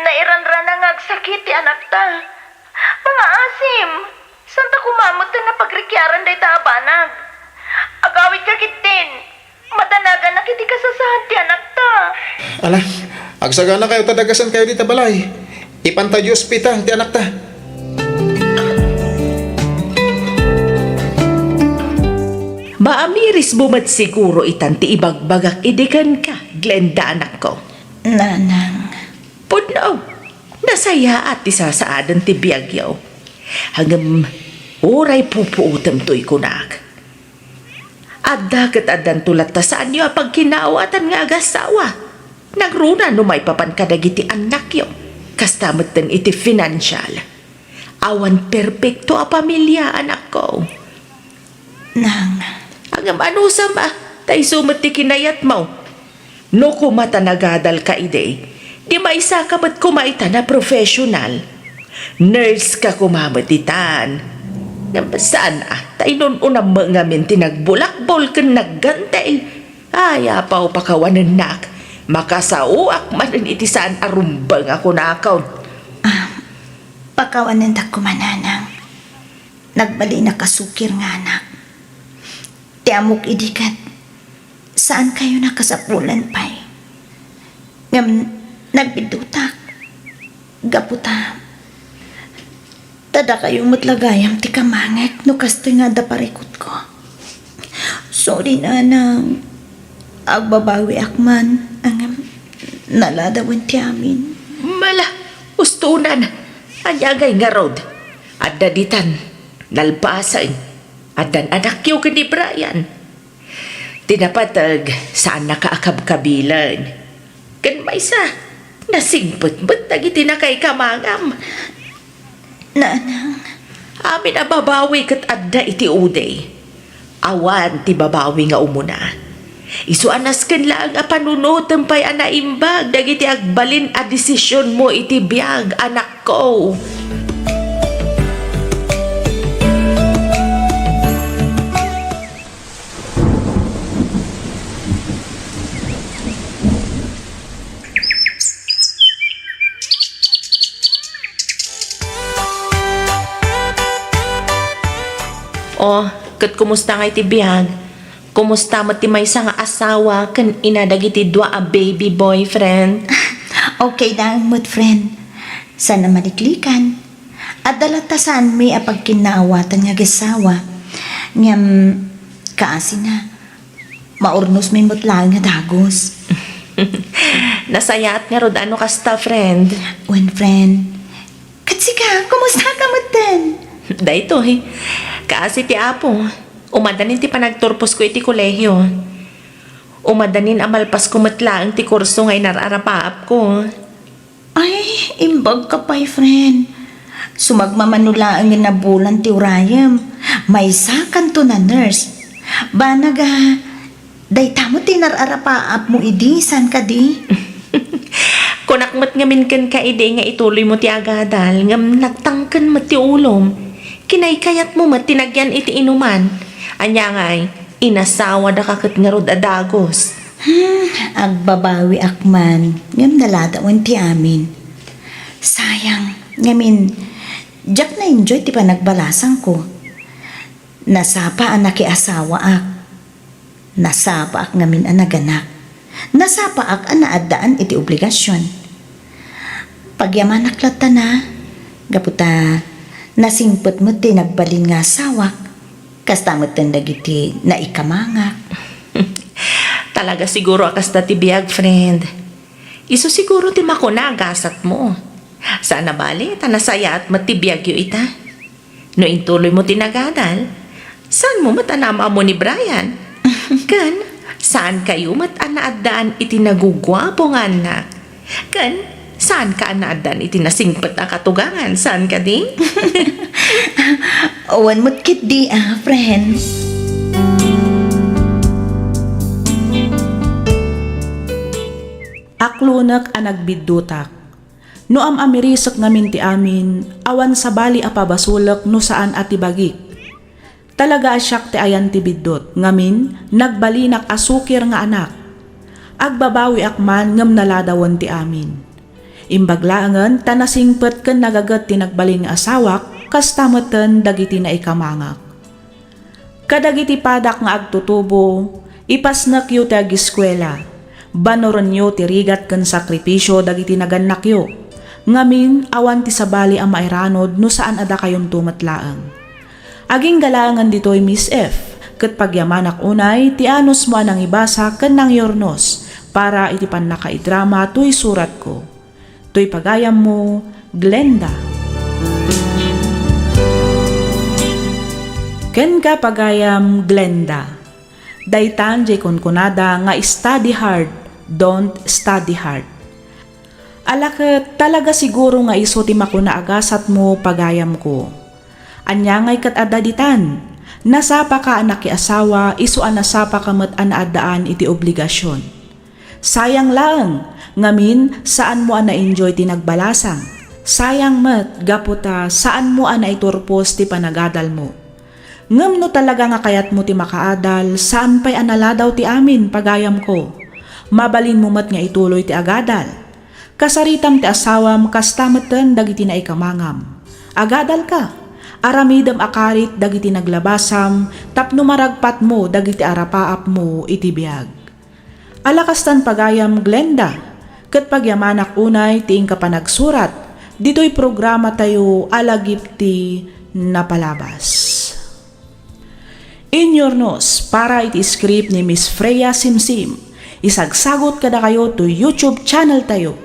nairanrana nga agsakit ti anakta. Mangaasim, saanta koma met a pagrikiaran dayta a banag. Agawidka ketdin, madanaganak iti kasasaad ti anakta. Ala, agsaganakayo ta dagasenkayo dita balay. Ipanta iti ospital ti anakta. Maamirismo met siguro itan ti ibagbagak idi kenka, Glenda, anakko. Nanang. Pudno, nasayaat ti sasaaden ti biagyo. Ngem, uray pupuotem toy kunak. Adda ket addanto latta saanyo a pagkinaawatan nga agassawa. Nangruna no maipapan kadagiti annakyo. Kasta metten iti financial. Awan perpekto a pamilia, anakko. Nang. Ngem anusam a, ta isu met ti kinayatmo. No koma ta nagadalka idi, di maisaka met koma itan a professional. Nurse ka koma met itan. Ngem saan a, ta inun-unam met ngamin ti nagbulakbol ken naggantel. Ay, apaw, pakawanennak. Makasaoak manen iti saan a rumbeng a kunakon. Ah, pakawanendak koma, Nanang. Nagbalinak a sukir nga anak. Ti ammok idi ket, saankayo a kasapulan pay. Ngem nagbiddutak. Gapu ta, ta dakayo met la gayam ti kamangek no kastoy nga adda parikutko. Sorry, Nanang. Agbabawiak man, ngem naladawen ti amin. Mala, ustonan. Ania ngay ngarud? Adda ditan, nalpasen. Addan anakyo ken ni Brian. Ti napateg, saannaka a kabkabilen. Ken maysa, nasingpet met dagiti nakaikamangam. Nanang. Amin a babawi ket adda iti udi. Awan ti babawi nga umuna. Isu a nasken laeng a panunotem pay a naimbag dagiti agbalin a desisionmo iti biag, anakko. Oh, ket kumusta ngay ti biag? Kumusta met ti maysa nga asawa ken ina dagiti dua a baby boyfriend? Okay laeng met, friend. Saan a maliklikan. Adda latta saanmi a pagkinnaawatan nga agassawa. Ngem, kaasina, maurnosmi met laeng a dagus. Nasayaat ngarud a no kasta, friend. Wen, friend. Ket sika, kumustaka metten? Daytoy. Kaasi ti Apo, umadanin ti panagturposko iti kolehio. Umadanin a malpasko met laeng ti kurso nga inar-arapaapko. Ay, imbagka pay, friend. Sumagmamano laeng nga nabulan ti urayem. Maysakanto a nurse. Banag a, dayta met ti inar-arapaapmo idi, saan kadi? Kunak met ngamin kenka idi nga ituloymo ti agadal, ngem nagtangken met ti ulom. Kinaykayatmo met ti nagyan iti inuman. Ania ngay, inasawadaka ket ngarud a dagus. Hmm, agbabawiak man, ngem naladawen ti amin. Sayang, ngamin, diak na-enjoy ti panagbalasangko. Nasapa a nakiasawaak. Nasapaak ngamin a naganak. Nasapaak a naaddaan iti obligasion. Pagyamanak latta na, gapu ta nasingpet met ti nagbalin nga asawak. Kasta metten dagiti naikamangak. Talaga siguro a kasta ti biag, friend. Isu siguro ti makuna a gasatmo. Saan a bale ta nasayaat met ti biagyo ita. No intuloymo ti nagadal, saanmo met a naam-ammo ni Brian? Ken saankayo met a naaddaan iti naguguapo nga annak? Ken saanka a naaddaan iti nasingpet a katugangan, saan kadi? Awan met ketdi, ah, friend. Aklonek a nagbiddutak. No am-amirisek ngamin ti amin, awan sabali a pabasolek no saan a ti bagik. Talaga a siak ti ayan ti biddut, ngamin, nagbalinak a sukir nga anak. Agbabawiak man ngem naladawen ti amin. Imbag laengen ta nasingpet ken nagaget ti nagbalin nga asawak, kasta meten dagiti naikamangak. Kadagiti padak nga agtutubo, ipasnekyo ti agiskuela. Banorenyo ti rigat ken sakripisio dagiti nagannakyo. Ngamin, awan ti sabali a mairanud no saan a dakayonto met laeng. Agingga laengen ditoy, Miss F, ket pagyamanak unay ti anusmo a nangibasa ken nangyurnos para iti pannakaidrama toy suratko. Toy pagayammo, Glenda. Kenka, pagayam Glenda. Daytan diay kunkunada nga study hard, don't study hard. Ala ket, talaga siguro nga isu ti makuna a gasatmo, pagayamko. Ania ngay ket adda ditan? Nasapaka a nakiasawa, isu a nasapaka met a naaddaan iti obligasion. Sayang laeng, ngamin, saanmo a na-enjoy ti nagbalasang. Sayang met, gapu ta saanmo a naiturpos ti panagadalmo. Ngem no talaga nga kayatmo ti makaadal, saan pay a naladaw ti amin, pagayamko. Mabalinmo met nga ituloy ti agadal. Kasaritam ti asawam kasta meten dagiti naikamangam. Agadalka. Aramidem a karit dagiti naglabasam tapno maragpatmo dagiti arapaapmo iti biag. Ala kastan pagayam, Glenda, ket pagyamanak unay ti inka panagsurat ditoy programatayo a Lagip ti Napalabas. Inyurnos para iti script ni Miss Freya Simsim, isagsagut kadakayo to YouTube channel tayo,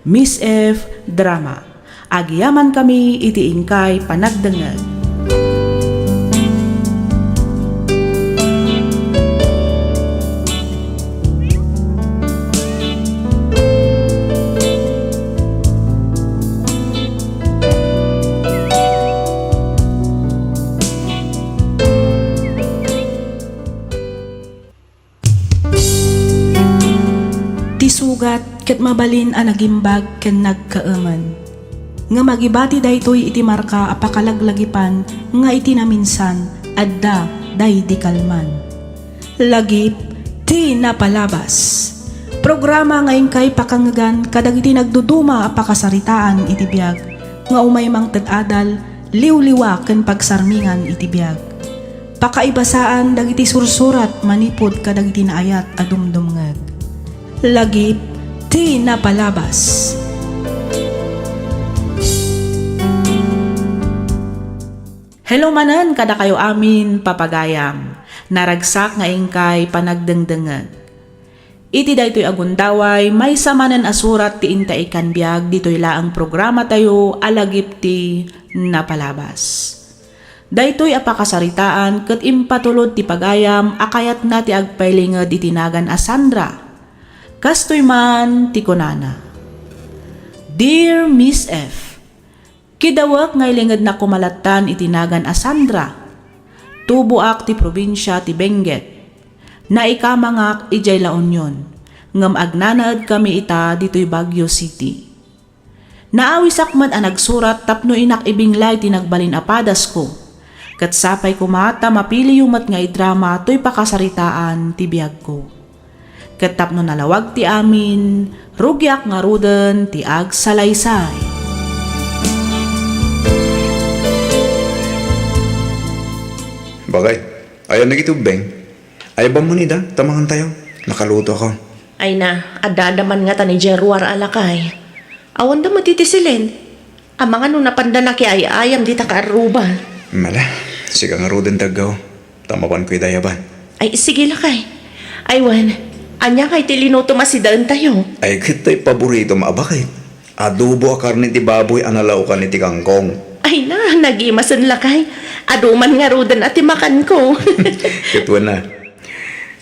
Miss F Drama. Agyamankami iti inkay panagdengngeg. Ti sugat ket mabalin a nagimbag ken nagkaemen. Ngem agibati daytoy iti marka a pakalaglagipan nga iti naminsan, adda daydi kalman. Lagip ti Napalabas. Programa nga inkay pakangngegan kadagiti nagduduma a pakasaritaan iti biag nga umay mangted adal, liwliwa ken pagsarmingan iti biag. Pakaibasaan dagiti sursurat manipud kadagiti naayat a dumdumngeg. Lagip ti Napalabas. Hello manen kadakayo amin, papagayam. Naragsak nga inkay panagdengdengngeg. Iti daytoy a gundaway, maysa manen a surat ti intaikan biag ditoy laeng programatayo a Lagip ti Napalabas. Daytoy a pakasaritaan ket impatulod ti pagayam a kayatna ti agpailinged iti nagan a Sandra. Kastoy man ti kunana, Dear Miss F, Kidawek nga ilingednak koma lattan iti nagan a Sandra. Tuboak ti probinsia ti Benguet. Naikamangak idiay La Union, ngem agnanaedkami ita ditoy Baguio City. Naawisak met a nagsurat tapno inak ibinglay ti nagbalin a padasko, ket sapay koma ta mapiliyo met nga idrama toy pakasaritaan ti biagko. Ket tapno nalawag ti amin, rugiak ngaruden ti agsalaysay. Bagay, ayan nagitubbeng. Ay, bamman ida, tamangan tayo. Nakaluto ako. Ay na, adda-adda man ngata ni Jeruar a lakay. Awan da met iti silen. Amangan no napanda nakiay-ayam dita kaarruba. Mala, sika ngaruden ti aggaw. Ta mapanko ida yaban. Ay, sige lakay. Ay wen, ania ngay ti linutom a sidaentayo? Ay, ket tay paboritom a bakit. Adobo a karne ti baboy a nalaokan iti kangkong. Ay na, nagimasen lakay. Adu man ngaruden a ti makanko. Ket wen a.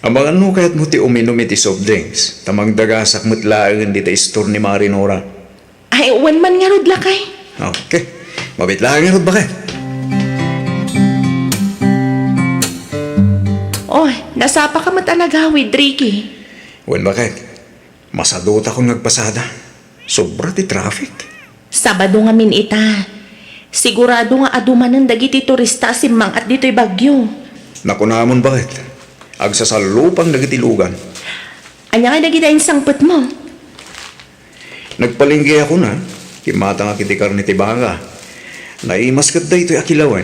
Amangan no kayatmo ti uminum iti soft drinks, ta mangdagasak met laeng dita store ni Mari Nora. Ay, wen man ngarud, lakay. Okay. Mabit laeng ngarud, baket. Oh, nasapa ka met a nagawid, Ricky. Wen, baket. Masadutakon nga agpasada. Sobra ti traffic. Sabado ngamin ita. Sigurado nga adu manen dagiti turista a simmang-at ditoy Baguio. Nakunamon, baket. Agsasallupang dagiti lugan. Ania ngay dagiti insangpetmo? Nagpalengke ako na. Kimmatangak iti karne ti baka. Naimas ket daytoy a kilawen.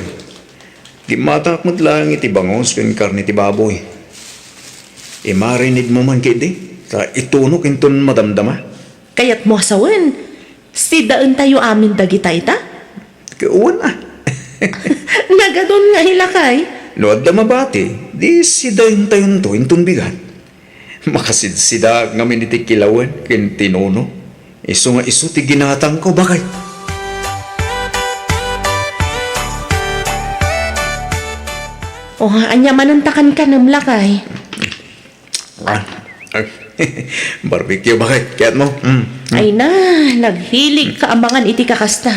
Gimmatangak met laeng iti bangus ken karne ti baboy. Imarinidmo man ketdi, ta itunok inton madamdama. Kayatmo a sawen, sidaentayo amin dagita ita? Ket wen a. Nagadun nga ilakay. No adda mabati, di sidaentayonto inton bigat. Makasidsidaak ngamin iti kilawen ken tinuno. Isu nga isu ti ginatangko, baket. Oh, ania manen ta kankanem, lakay? Ah, ah, barbecue, baket. Kayatmo? Mm, mm. Ay na, naghilig ka a mangan iti kakasta.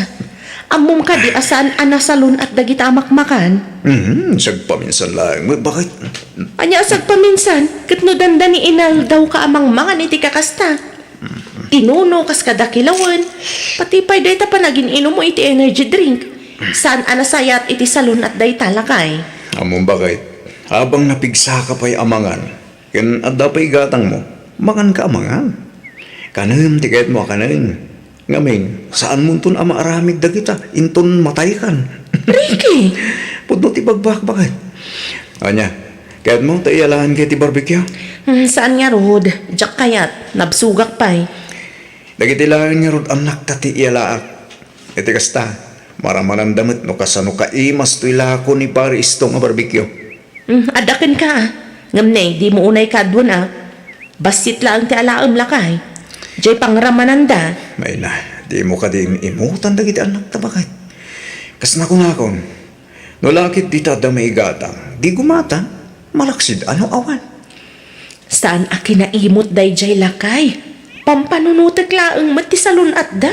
Ammom kadi a saan a nasalun-at dagita a makmakan? Mhm, sagpaminsan laeng met, baket. Ania a sagpaminsan? Ket no dandani inaldaw ka a mangmangan iti kakasta. Tinuno kas kada kilawen, pati pay dayta panagin-inummo iti energy drink. Saan a nasayaat iti salun-at dayta, lakay. Ammom, baket, habang napigsaka pay a mangan, ken adda pay igatangmo, manganka a mangan. Kanem ti kayatmo a kanen. Ngamin, saanmonton a maaramid dagita inton mataykan. Ricky! Pudno ti bagbakbaket. Ania, kayatmo ta iyalaanka iti barbecue? Hmm, saan ngarud, diak kayat, nabsogak pay. Dagiti laeng ngarud annakta ti iyalaak. Iti kasta, maramananda met no kasano kaimas toy lako ni Pare Isto nga barbecue. Hmm, adda kenka, a. Ngem ne, dimo unay kaaduen, a. Bassit laeng ti alaem, lakay. Diay pangramananda. Ay na, dimo kadi im-imutan dagiti annakta, baket. Kas nakunakon, no la ket dita adda maigatang, di gumatang, malaksid a no awan. Saan a kinaimut daydiay, lakay. Pampanunotek laeng met ti salun-atda.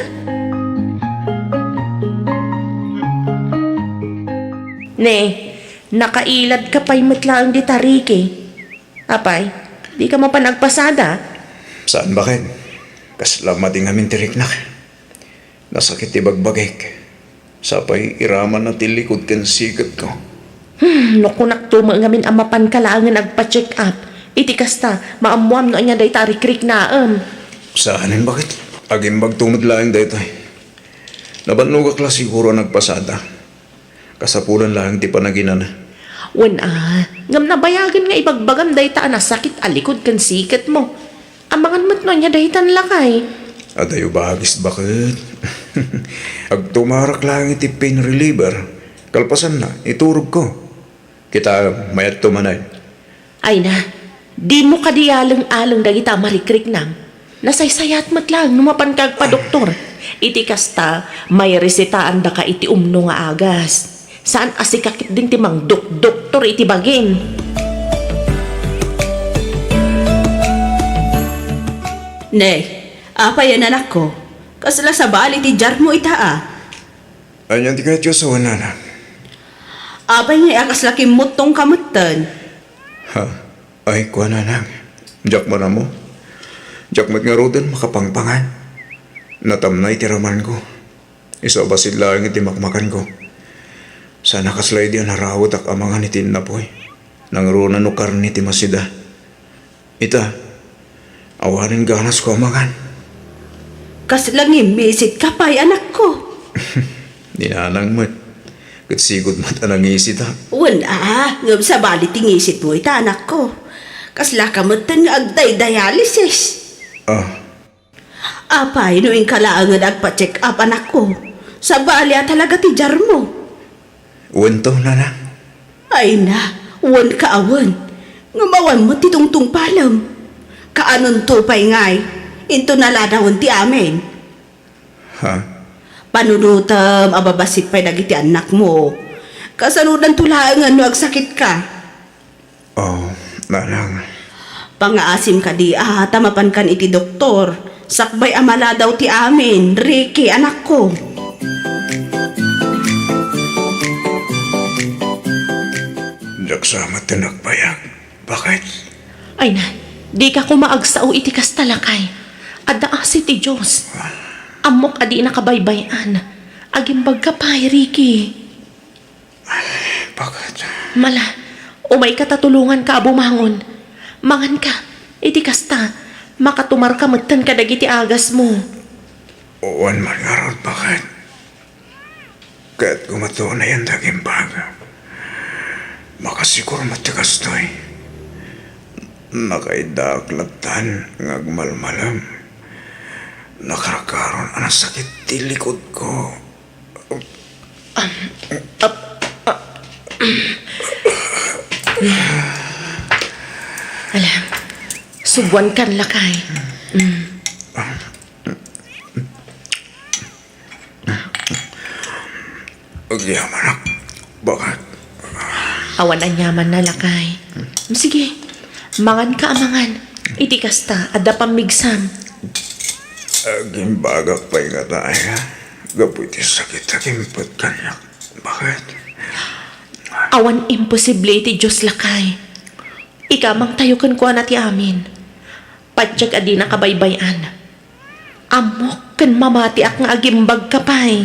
Ne, nakailadka pay met laeng dita, Ricky. Apay, dika mapan agpasada? Saan, baket. Kasla madi ngamin ti riknak. Nasakit ti bagbagik. Sapay iramanna ti likud ken siketko. Hmm, no kunakto met ngamin a mapanka laengen agpa-check up. Iti kasta, maammoam no ania dayta a rikriknaem. Saanen, baket. Agimbagto met laeng daytoy. Nabannogak la siguro a nagpasada. Kasapulan laeng ti panaginana. Wen a, ngem nabayagen nga ibagbagam dayta a nasakit a likud ken siketmo. Amangan met no ania daytan, lakay. Adayo bagis, baket. Agtumarak laeng iti pain reliever. Kalpasanna, iturogko. Kita, mayatto manen. Ay na, dimo kadi aleng-aleng dagita a marikriknam. Nasaysayaat met laeng no mapanka agpadoktor. Iti kasta, mairesetaandaka iti umno nga agas. Saan a sika ketdin ti mangdokdoktor iti bagim. Ne, apay a, anakko? Kasla sabali ti jarmo ita a? Ania ti kayatyo a sawen, nanang? Apay ngay a kasla kimmuttongka metten? Ha? Ay, kua, nanang. Diak man ammo. Diak met ngaruden makapangpangan. Natamnay ti ramanko. Isu a bassit laeng iti makmakanko. Saan a kasla idi a narawetak a mangan iti innapoy. Nangruna no karne ti masida. Ita, awanen ganasko a mangan. Kasla ngimmisit ka pay, anakko? Ni nanang met. Ket sigud met a nangisita. Wen a, ngem sabali ti ngisitmo ita, anakko. Kasla ka metten nga agdaydialysis. Ah. Apay, no inka laengen agpa-check up, anakko? Sabali a talaga ti jarmo. Wen to, nanang. Ay na, wen ka a wen. Ngem awan met ti tungtungpalem. Kaanonto pay ngay, inton naladawen ti amin. Ha? Panunotem a babassit pay dagiti annakmo. Kasanodanto laengen no agsakitka? Oh, nanang. Pangngaasim kadi a ta mapankan iti doktor, sakbay a maladaw ti amin, Ricky, anakko. Diak sa met ti nagbayag. Bakit? Ay na, dika koma agsao iti kasta, lakay. Adda asi ti Dios. Ammok a dinak kabaybay-an. Agimbagka pay, Ricky. Bakit? Mala, umayka ta tulonganka a bumangon. Manganka, iti kasta, makatumarka metten kadagiti agasmo. Wen man ngarud, bakit? Ket gumato nayan daging baga. Makasiguro met ti kastoy. Nakaiddaak lattan nga agmalmalem. Nakarkaron a nasakit ti likudko. Ala, subuankan, lakay. Mm. Agyamanak, bakit? Awan aniamanna, lakay. Sige, manganka a mangan. Iti kasta, adda pammigsam. Agimbagak pay ngata aya gapu iti sakit a kimpet kaniak. Bakit? Awan imposible iti Dios, lakay. Ikamangtayo kenkuana ti amin. Patiek a dinak kabaybay-an. Ammok ken mamatiak nga agimbagka pay.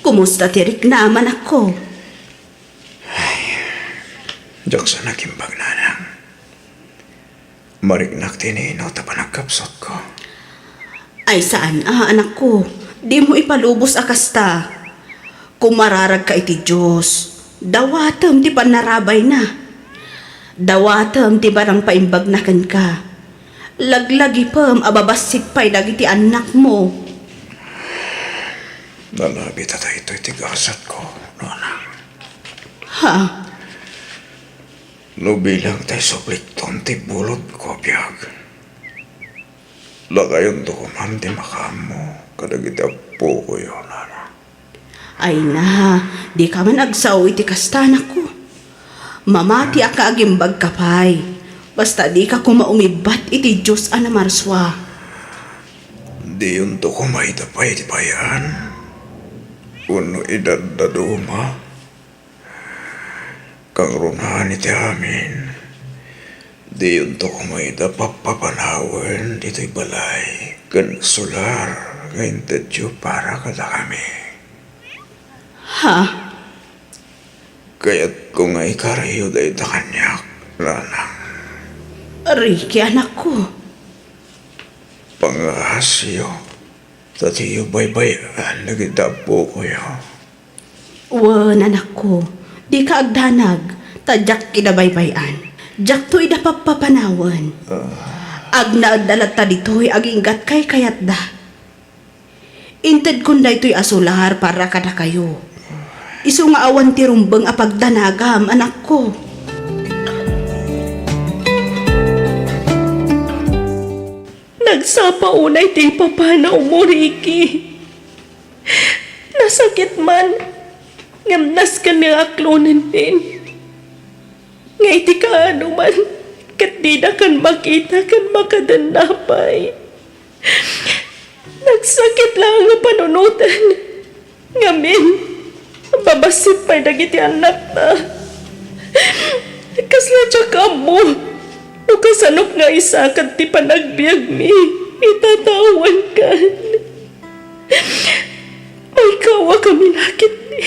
Kumusta ti riknam, anakko? Ay, diak sa nagimbag, nanang. Mariknak ti nino ta panagkapsutko. Ay, saan a, anakko. Dimo ipalubos a kasta. Kumararagka iti Dios. Dawatem ti pannarabayna. Dawatem ti panangpaimbagna kenka. Laglagipem a babassit pay dagiti annakmo. Nalabit a daytoy ti gasatko, nona. Ha? No bilang tay sublikton ti bulodko a biag, lakayonto koman ti makaammo kadagiti appokoyo, nana. Ay na, dika man agsao iti kasta, anakko. Mamatiak nga agimbagka pay. Basta dika koma umibbat iti Dios a namarsua. Diyonto koma ida pay ti bay-an wenno idaddaduma. Kangrunan iti amin, diyonto koma ida pappapanawen ditoy balay ken solar nga intedyo para kadakami. Ha? Kayatko nga ikariyo dayta kaniak, nanang. Ricky, anakko. Pangaasiyo, ta diyo baybay-an dagiti appokoyo. Wen, anakko, dika agdanag, ta diak ida baybay-an, diakto ida pappapanawen. Ah. Agnaedda latta ditoy aginggat kaykayatda. Intedkon daytoy a solar para kadakayo. Isu nga awan ti rumbeng a pagdanagam, anakko. Nagsapa unay ti ipapanawmo, Ricky. Nasakit man, ngem nasken nga aklonenmin. Nga iti kaano man, ket didakan makita ken makadenna pay. Nagsakit laeng nga panunoten. Ngamin, babassit pay dagiti annakta. Kasla diak ammo no kasanok nga isakad ti panagbiagmi ita ta awankan. Maikawakamin a ketdi.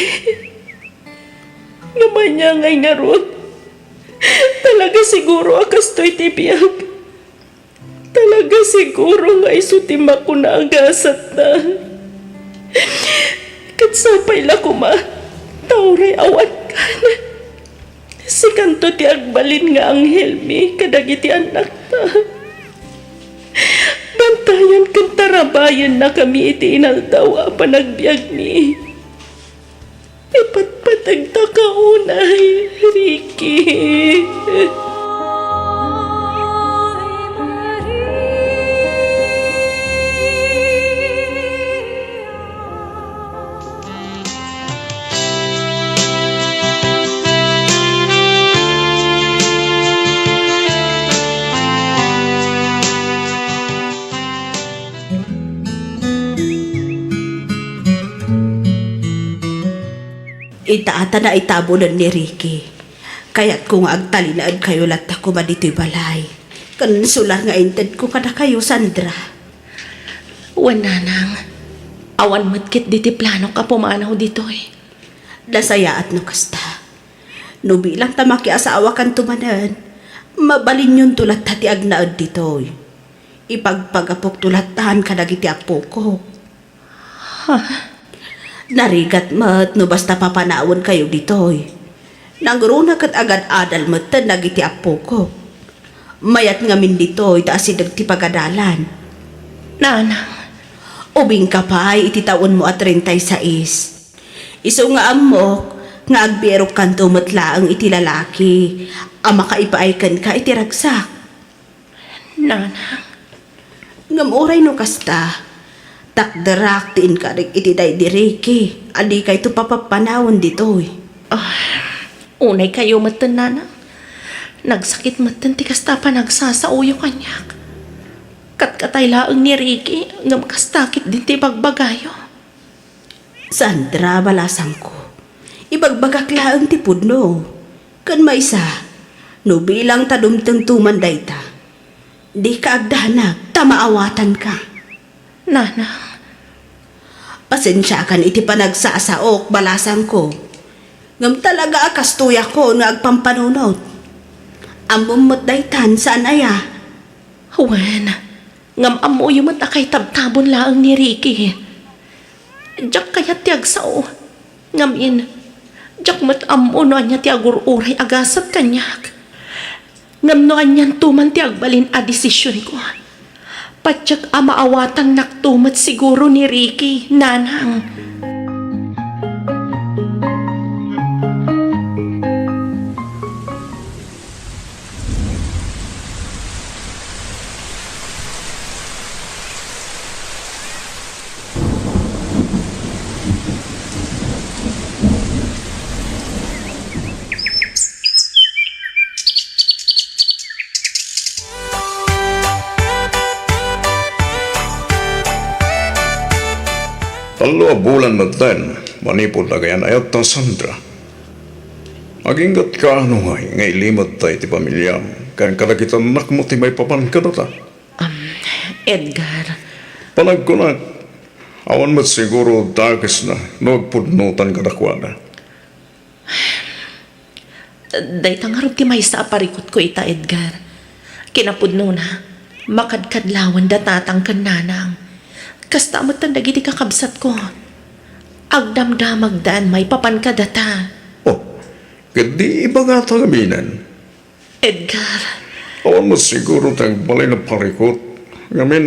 Ngem ania ngay ngarud? Talaga siguro a kastoy ti biag. Talaga siguro nga isu ti makuna a gasatna. Ket sapay la koma, ta uray awankan. Sikanto ti agbalin nga anghelmi kadagiti annakta. Bantayan ken tarabayennakami iti inaldaw a panagbiagmi. Ipatpategtaka unay, Ricky. Ita ta naitabunen ni Ricky. Kayatko nga agtalinaedkayo latta koma ditoy balay. Ken sular nga intedko kadakayo, Sandra. Wen, Nanang. Awan met ketdi ti planok a pumanaw ditoy. Nasayaat no kasta. No bilang ta makiasawakanto manen, mabalinyonto latta ti agnaed ditoy. Ipagpagapokto lattan kadagiti appokok. Ha? Narigat met no basta papanawenkayo ditoy. Nangruna ket agad-adal metten dagiti appokok. Mayat ngamin ditoy ta asideg ti pagadalan. Nanang. Ubingka pay iti taonmo a treinta y seis. Isu nga ammok nga agbirokkanto met laeng iti lalaki a makaipaay kenka iti ragsak. Nanang. Ngem uray no kasta, takderak ti inkarik iti daydi Ricky a dikayto papappanawen ditoy. Ah, unay kayo metten, Nanang. Nagsakit metten ti kasta a panagsasaoyo kaniak. Katkatay laeng ni Ricky, ngem kasta ketdin ti ibagbagayo. Sandra, balasangko, ibagbagak laeng ti pudno. Ken maysa, no bilang ta dumtengto man dayta, dika agdanag ta maawatanka. Nanang. Pasensiakan iti panagsasaok, balasangko. Ngem talaga a kastoyakon nga agpampanunot. Ammom met daytan, saan aya? Wen, ngem ammoyo met a kaitabtabon laeng ni Ricky. Diak kayat ti agsao. Ngamin, diak met ammo no ania ti agur-uray a gasat kaniak. Ngem no anianto man ti agbalin a desisionko, patiek a maawatannakto met siguro ni Ricky, Nanang. Tallo a bulan metten manipud agayan-ayatta, Sandra. Aginggatka no ngay nga ilimedta iti pamiliam ken kadagiti annakmo ti maipapan kadata? Um, Edgar. Panagkunak, awan met siguro dakesna no agpudnotan kadakuada. Dayta ngarud ti maysa a parikutko ita, Edgar. Kinapudnona, makadkadlawen da tatang ken nanang. Kasta metten dagiti kakabsatko. Agdamdamagdan maipapan kadata. Oh, ket di ibagata ngaminen. Edgar. Awan met siguro ti agbalin a parikut. Ngamin,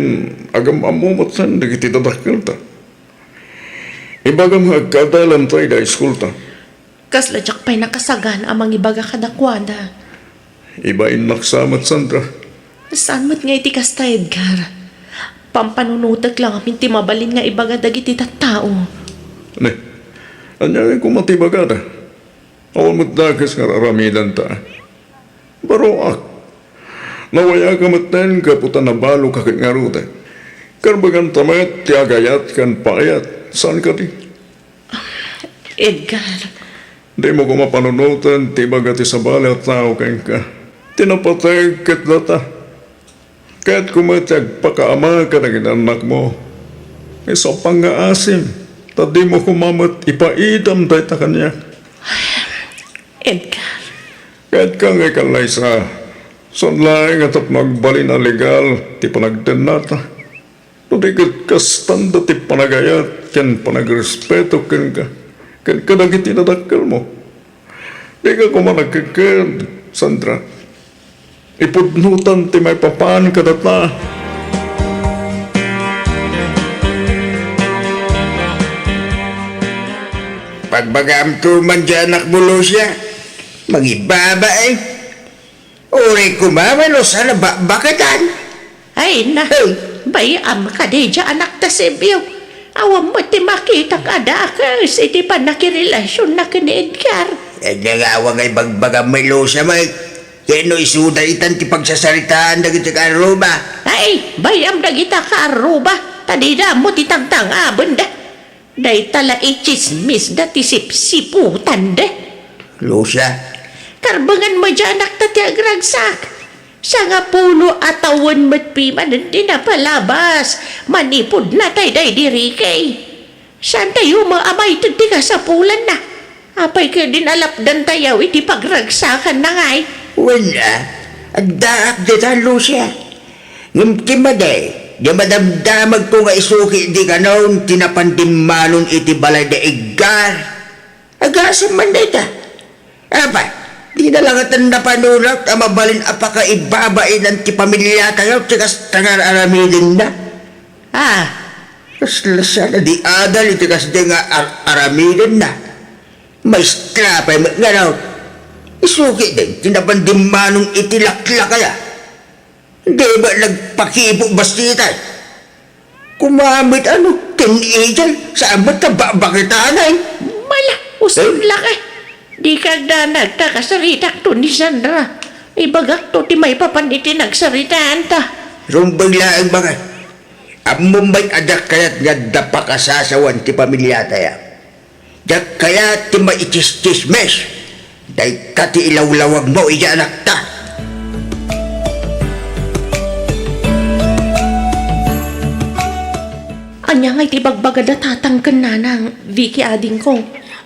agam-ammo metten dagiti dadakkelta. Ibagam nga agkaadalanto ida iskulta. Kasla diak pay nakasagana a mangibaga kadakuada. Ibainnak sa met, Sandra. Saan met nga iti kasta, Edgar? Pampanunotek la ngamin ti mabalin nga ibaga dagiti tattao. Ne, ania ngay koma ti ibagada? Awan met dakes nga ar-aramidanta. Baroak. Nawayaka metten gapu ta nabaloka ket ngaruden. Karbaganta met ti agayat ken paayat, saan kadi? Edgar. Dimo koma panunoten ti ibaga ti sabali a tao kenka. Ti napateg ket data. Kayatko met ti agpakaama kadagiti annakmo. Isu a pangngaasim, ta dimo koma met ipaidam dayta kaniak. Edgar. Kayatka nga ikallaysa, saan laeng nga tapno agbalin a legal ti panagdennata. No di ket kastanda ti panagayat ken panagrespeto kenka, ken kadagiti nadakkelmo. Dika koma nagkekked, Sandra. Ipudnotan ti maipapan kadata. Pagbagaam to man diay anakmo, Lucia. Mangibaba, eh. Uray koma, no saan a bakbaketan. Ay, na. Hey. Bay-am kadi diay anakta, Sebio. Awan met ti makitak a dakes iti pannakirelasionna ken ni Edgar. Ania nga awan nga ibagbagam, Lucia, met. Ket no isuda itan ti pagsasaritaan dagiti kaarruba. Ay, bay-am dagita kaarruba, ta dida ammo ti tangtangabenda. Dayta la itsismisda ti sipsiputande. Lucia. Karbengan met diay anakta ti agragsak. Sangapulo a tawen met pimanen ti napalabas manipud natay daydi Ricky. Saantayo met a maited ti kasapulanna. Apay ketdin a lapdantayo iti pagragsakanna ngay? Wen a, addaak dita, Lucia. Ngem ti madi, di madamdamagko nga isu ketdi kanon ti napan dimmanon iti balay da Edgar. Agasem man dayta. Apay, dina la ngaten napanunak a mabalin a pakaibabainan ti pamiliatayo ti kasta nga ar-aramidenna? Ah, kasla saan a di adal iti kasdi nga ar-aramidenna. Maestra pay met ngarud. Isu ketdin ti napan dimmanon iti laklakaya. Di ba nagpakibo bassit ay? Kumamit ano, teenager, saan met ta babakitanay? Mala, usurlak eh. Di ka agdanag ta kasaritakto ni Sandra. Ibagakto ti maipapan iti nagsaritaanta. Rumbeng laeng, bagay. Ammom met a diak kayat nga adda pakasasawan ti pamiliatayo. Diak kayat ti maitsistsismis. Dayta ti ilawlawagmo iti anakta. Ania ngay ti ibagbaga da tatang ken nanang, Vicky, adingko?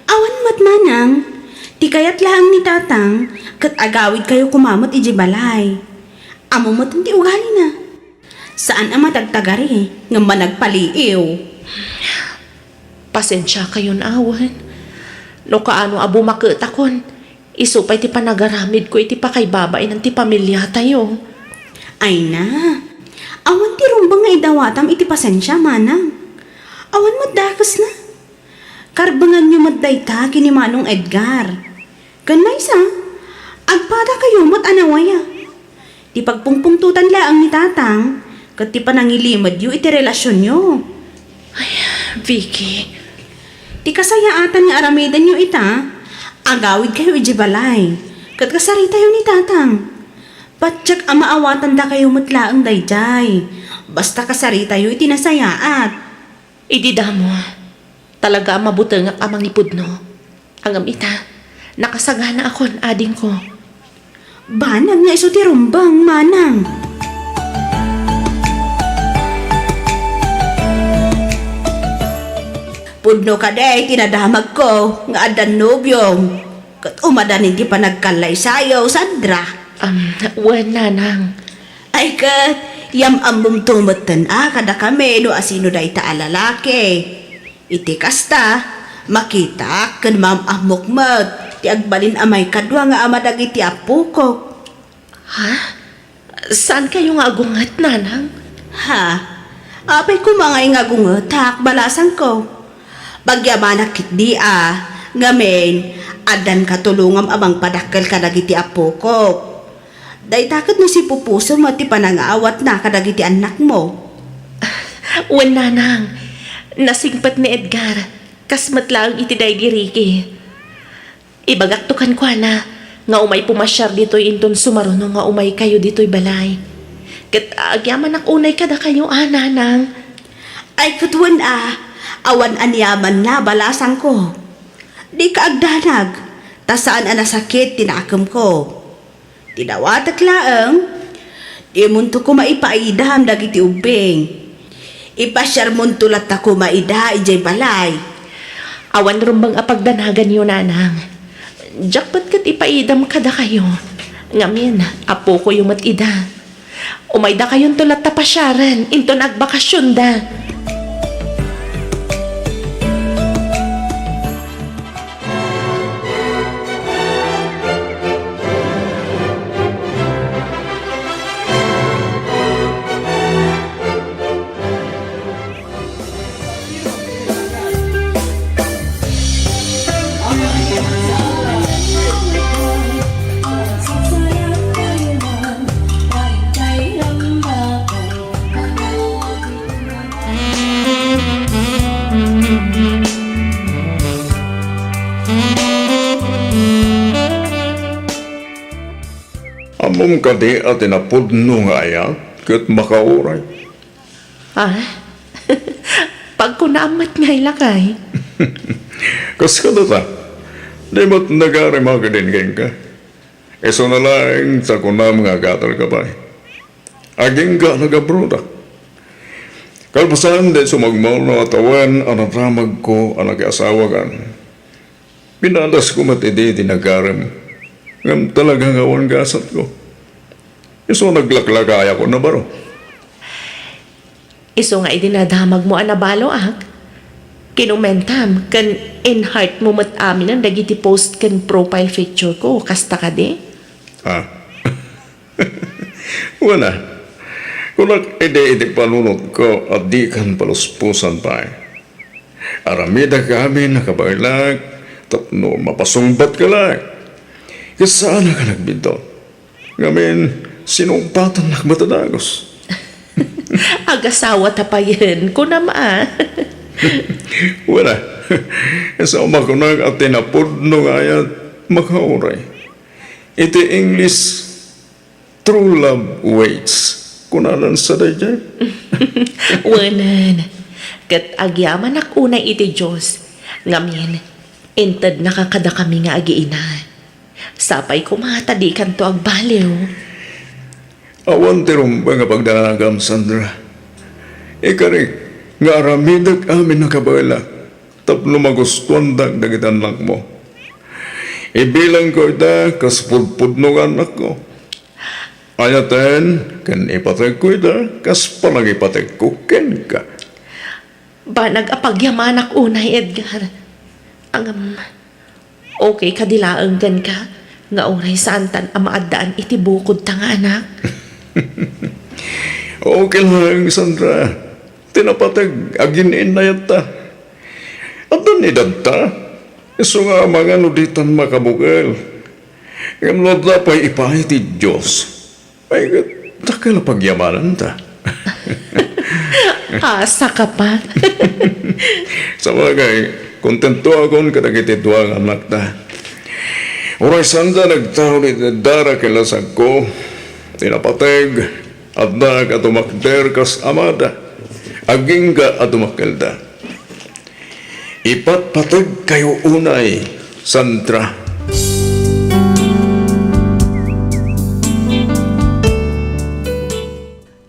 Awan met, manang. Ti kayat laeng ni tatang, ket agawidkayo koma met idiay balay. Ammo met ti ugalina. Saan a matagtagari, ngem managpaliiw. Pasensiakayon awan. No kaano a bumaketakon, isu pay ti panagaramidko iti pakaibabainan ti pamiliatayo. Ay na, awan ti rumbeng nga idawatam iti pasensia, manang. Awan met dakesna. Karbenganyo met dayta ken ni Manong Edgar. Ken maysa, agpadakayo met a nawaya. Ti pagpungpungtotan laeng ni tatang ket ti panangilimedyo iti relasionyo. Ay, Vicky. Ti kasayaatan nga aramidenyo ita, agawidkayo idiay balay, ket kasaritayo ni tatang. Patiek a maawatandakayo met laeng daydiay, basta kasaritayo iti nasayaat. Idi damo, talaga a mabutengak a mangipudno. Ngem ita, nakasaganaakon, adingko. Banag nga isu ti rumbeng, manang. Pudno kadi ti nadamagko nga addan nobiom, ket umadanin ti panagkallaysayo, Sandra. Am, wen, nanang. Ay ket, yam-ammomto metten a kadakami no asino dayta a lalaki. Iti kasta, makitaak ken maam-ammok met ti agbalin a maikadua nga ama dagiti appokok. Ha? Saankayo nga agunget, nanang? Ha? Apay koma ngay nga agungetak, balasangko. Pagyamanak ketdi a, ngamin, addan katulongam a mangpadakkel kadagiti appokok. Dayta ket no sipupuso met ti panangaawatna kadagiti annakmo. Wen, nanang, nasingpet ni Edgar, kas met laeng iti daydi Ricky. Ibagakto kenkuana nga umay pumasiar ditoy inton sumaruno nga umaykayo ditoy balay. Ket agyamanak unay kadakayo a, nanang. Ay, ket wen a, awan aniamanna, balasangko. Dika agdanag, ta saan a nasakit ti nakemko. Ti dawatek laeng, dimonto koma ipaidam dagiti ubbing. Ipasiarmonto latta koma ida idiay balay. Awan rumbeng a pagdanaganyo, nanang. Diak met ket ipaidam kadakayo. Ngamin, appokoyo met ida. Umaydakayonto latta pasiaren inton agbakasionda. Ammom kadi a ti napudno nga ayat ket makauray? Ah? Pag Kunaam met ngay lakay. Kas kadata, di met nagarem a kadin kenka. Isuna laeng ta kunam nga agatalka pay. Agingga nagabroda. Kalpasan di sumagmawno a tawen a nadamagko a nakiasawakan. Pinadasko met idi ti nagarem, ngem talaga nga awan gasatko. Isu naglaklakayakon a baro. Isu nga idi nadamagmo a nabaloak, kinumentam ken in-heart mo met aminen dagiti post ken profile picture ko, kasta kadi? Ah. Wen a, kunak idi iti panunotko a dikan paluspusan pay. Aramidek amin a kabaelak tapno mapasungbatka laeng. Ket saanak a nagbiddut. Ngamin, sinungbatannak met a dagus. Agasawa ta payen, kunam a. Wen a, isu a makunak a ti napudno nga ayat makauray. Iti English, true love waits. Kunanan sa daydiay? Wenen. Ket agyamanak unay iti Dios. Ngamin, intednaka kadakami nga agiina. Sapay koma ta dikanto agbaliw. Awan ti rumbeng a pagdanagam, Sandra. Ikarik nga aramidek amin a kabaelak tapno magustuandak dagiti annakmo. Ibilangko ida kas pudpudno nga annakko. Ayaten ken ipategko ida kas panangipategko kenka. Banag a pagyamanak unay, Edgar. Ngem, okay kadi laeng kenka nga uray saantan a maaddaan iti bukodta nga anak? Okay laeng, Sandra. Ti napateg, agin-innayatta. Addan edadta. Isu nga amangan no ditan makabukel. Ngem no adda pay ipaay ti Dios, ay, ket dakkel a pagyamananta. Asa ka pa? Sabagay, kontentoakon kadagiti dua nga annakta. Uray saanda nagtaud iti dara ken lasagko, ti napateg, adda ket tumakder kas amada, agingga a tumakkelda. Ipatpategkayo unay, Sandra.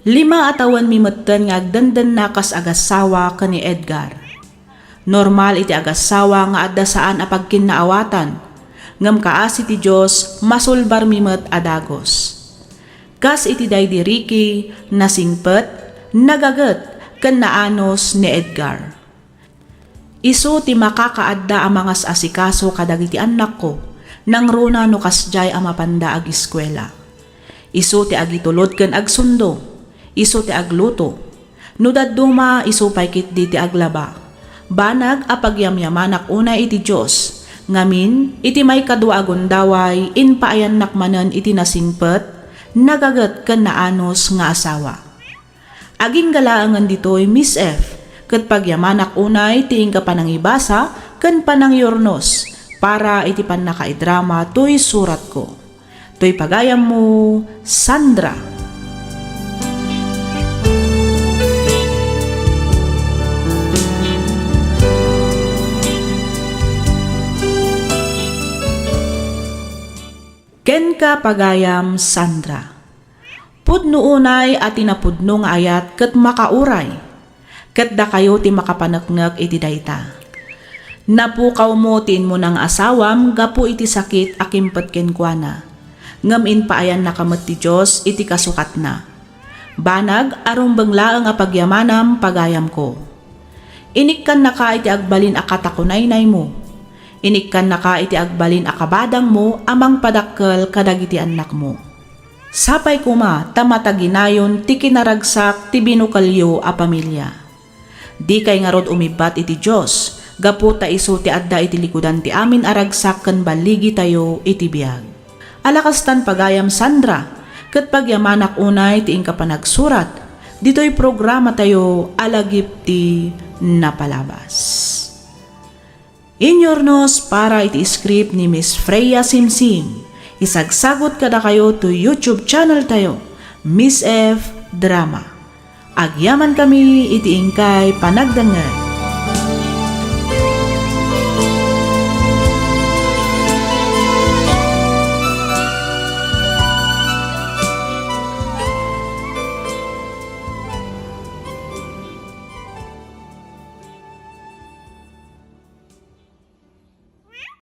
Lima a tawenmi metten nga agdendenna kas agasawa ken ni Edgar. Normal iti agasawa nga adda saan a pagkinnaawatan, ngem kaasi ti Dios, masulbarmi met a dagus. Kas iti daydi Ricky, nasingpet, nagaget, ken naanus ni Edgar. Isu ti makakaadda a mangas-asikaso kadagiti annakko, nangruna no kasdiay a mapanda agiskuela. Isu ti agitulod ken agsundo, isu ti agluto. No dadduma, isu pay ketdi ti aglaba. Banag a pagyamyamanak unay iti Dios, ngamin, iti maikadua a gundaway, impaayannak manen iti nasingpet, nagaget ken naanus nga asawa. Agingga laengen ditoy, Miss F, ket pagyamanak unay ti inka panangibasa ken panangyurnos para iti pannakaidrama toy suratko. Toy pagayammo, Sandra. Kenka, pagayam Sandra. Pudno unay a ti napudno nga ayat ket makauray. Ket dakayo ti makapaneknek iti dayta. Napukawmo ti immuna nga asawam gapu iti sakit a kimpet kenkuana. Ngem impaayannaka met ti Dios iti kasukatna. Banag a rumbeng laeng a pagyamanam, pagayamko. Inikkannaka iti agbalin a katakunaynaymo. Inikkannaka iti agbalin a kabadangmo a mangpadakkel kadagiti annakmo. Sapay koma ta mataginayon ti kinaragsak ti binukelyo a pamilia. Dikay ngarud umibbat iti Dios, gapu ta isu ti adda iti likudan ti amin a ragsak ken balligitayo iti biag. Ala kastan, pagayam Sandra, ket pagyamanak unay ti inka panagsurat ditoy programatayo a Lagip ti Napalabas. Inyurnos para iti script ni Miss Freya Simsim. Isagsagut kadakayo to YouTube channel tayo, Miss F Drama. Agyamankami iti inkay panagdengngeg.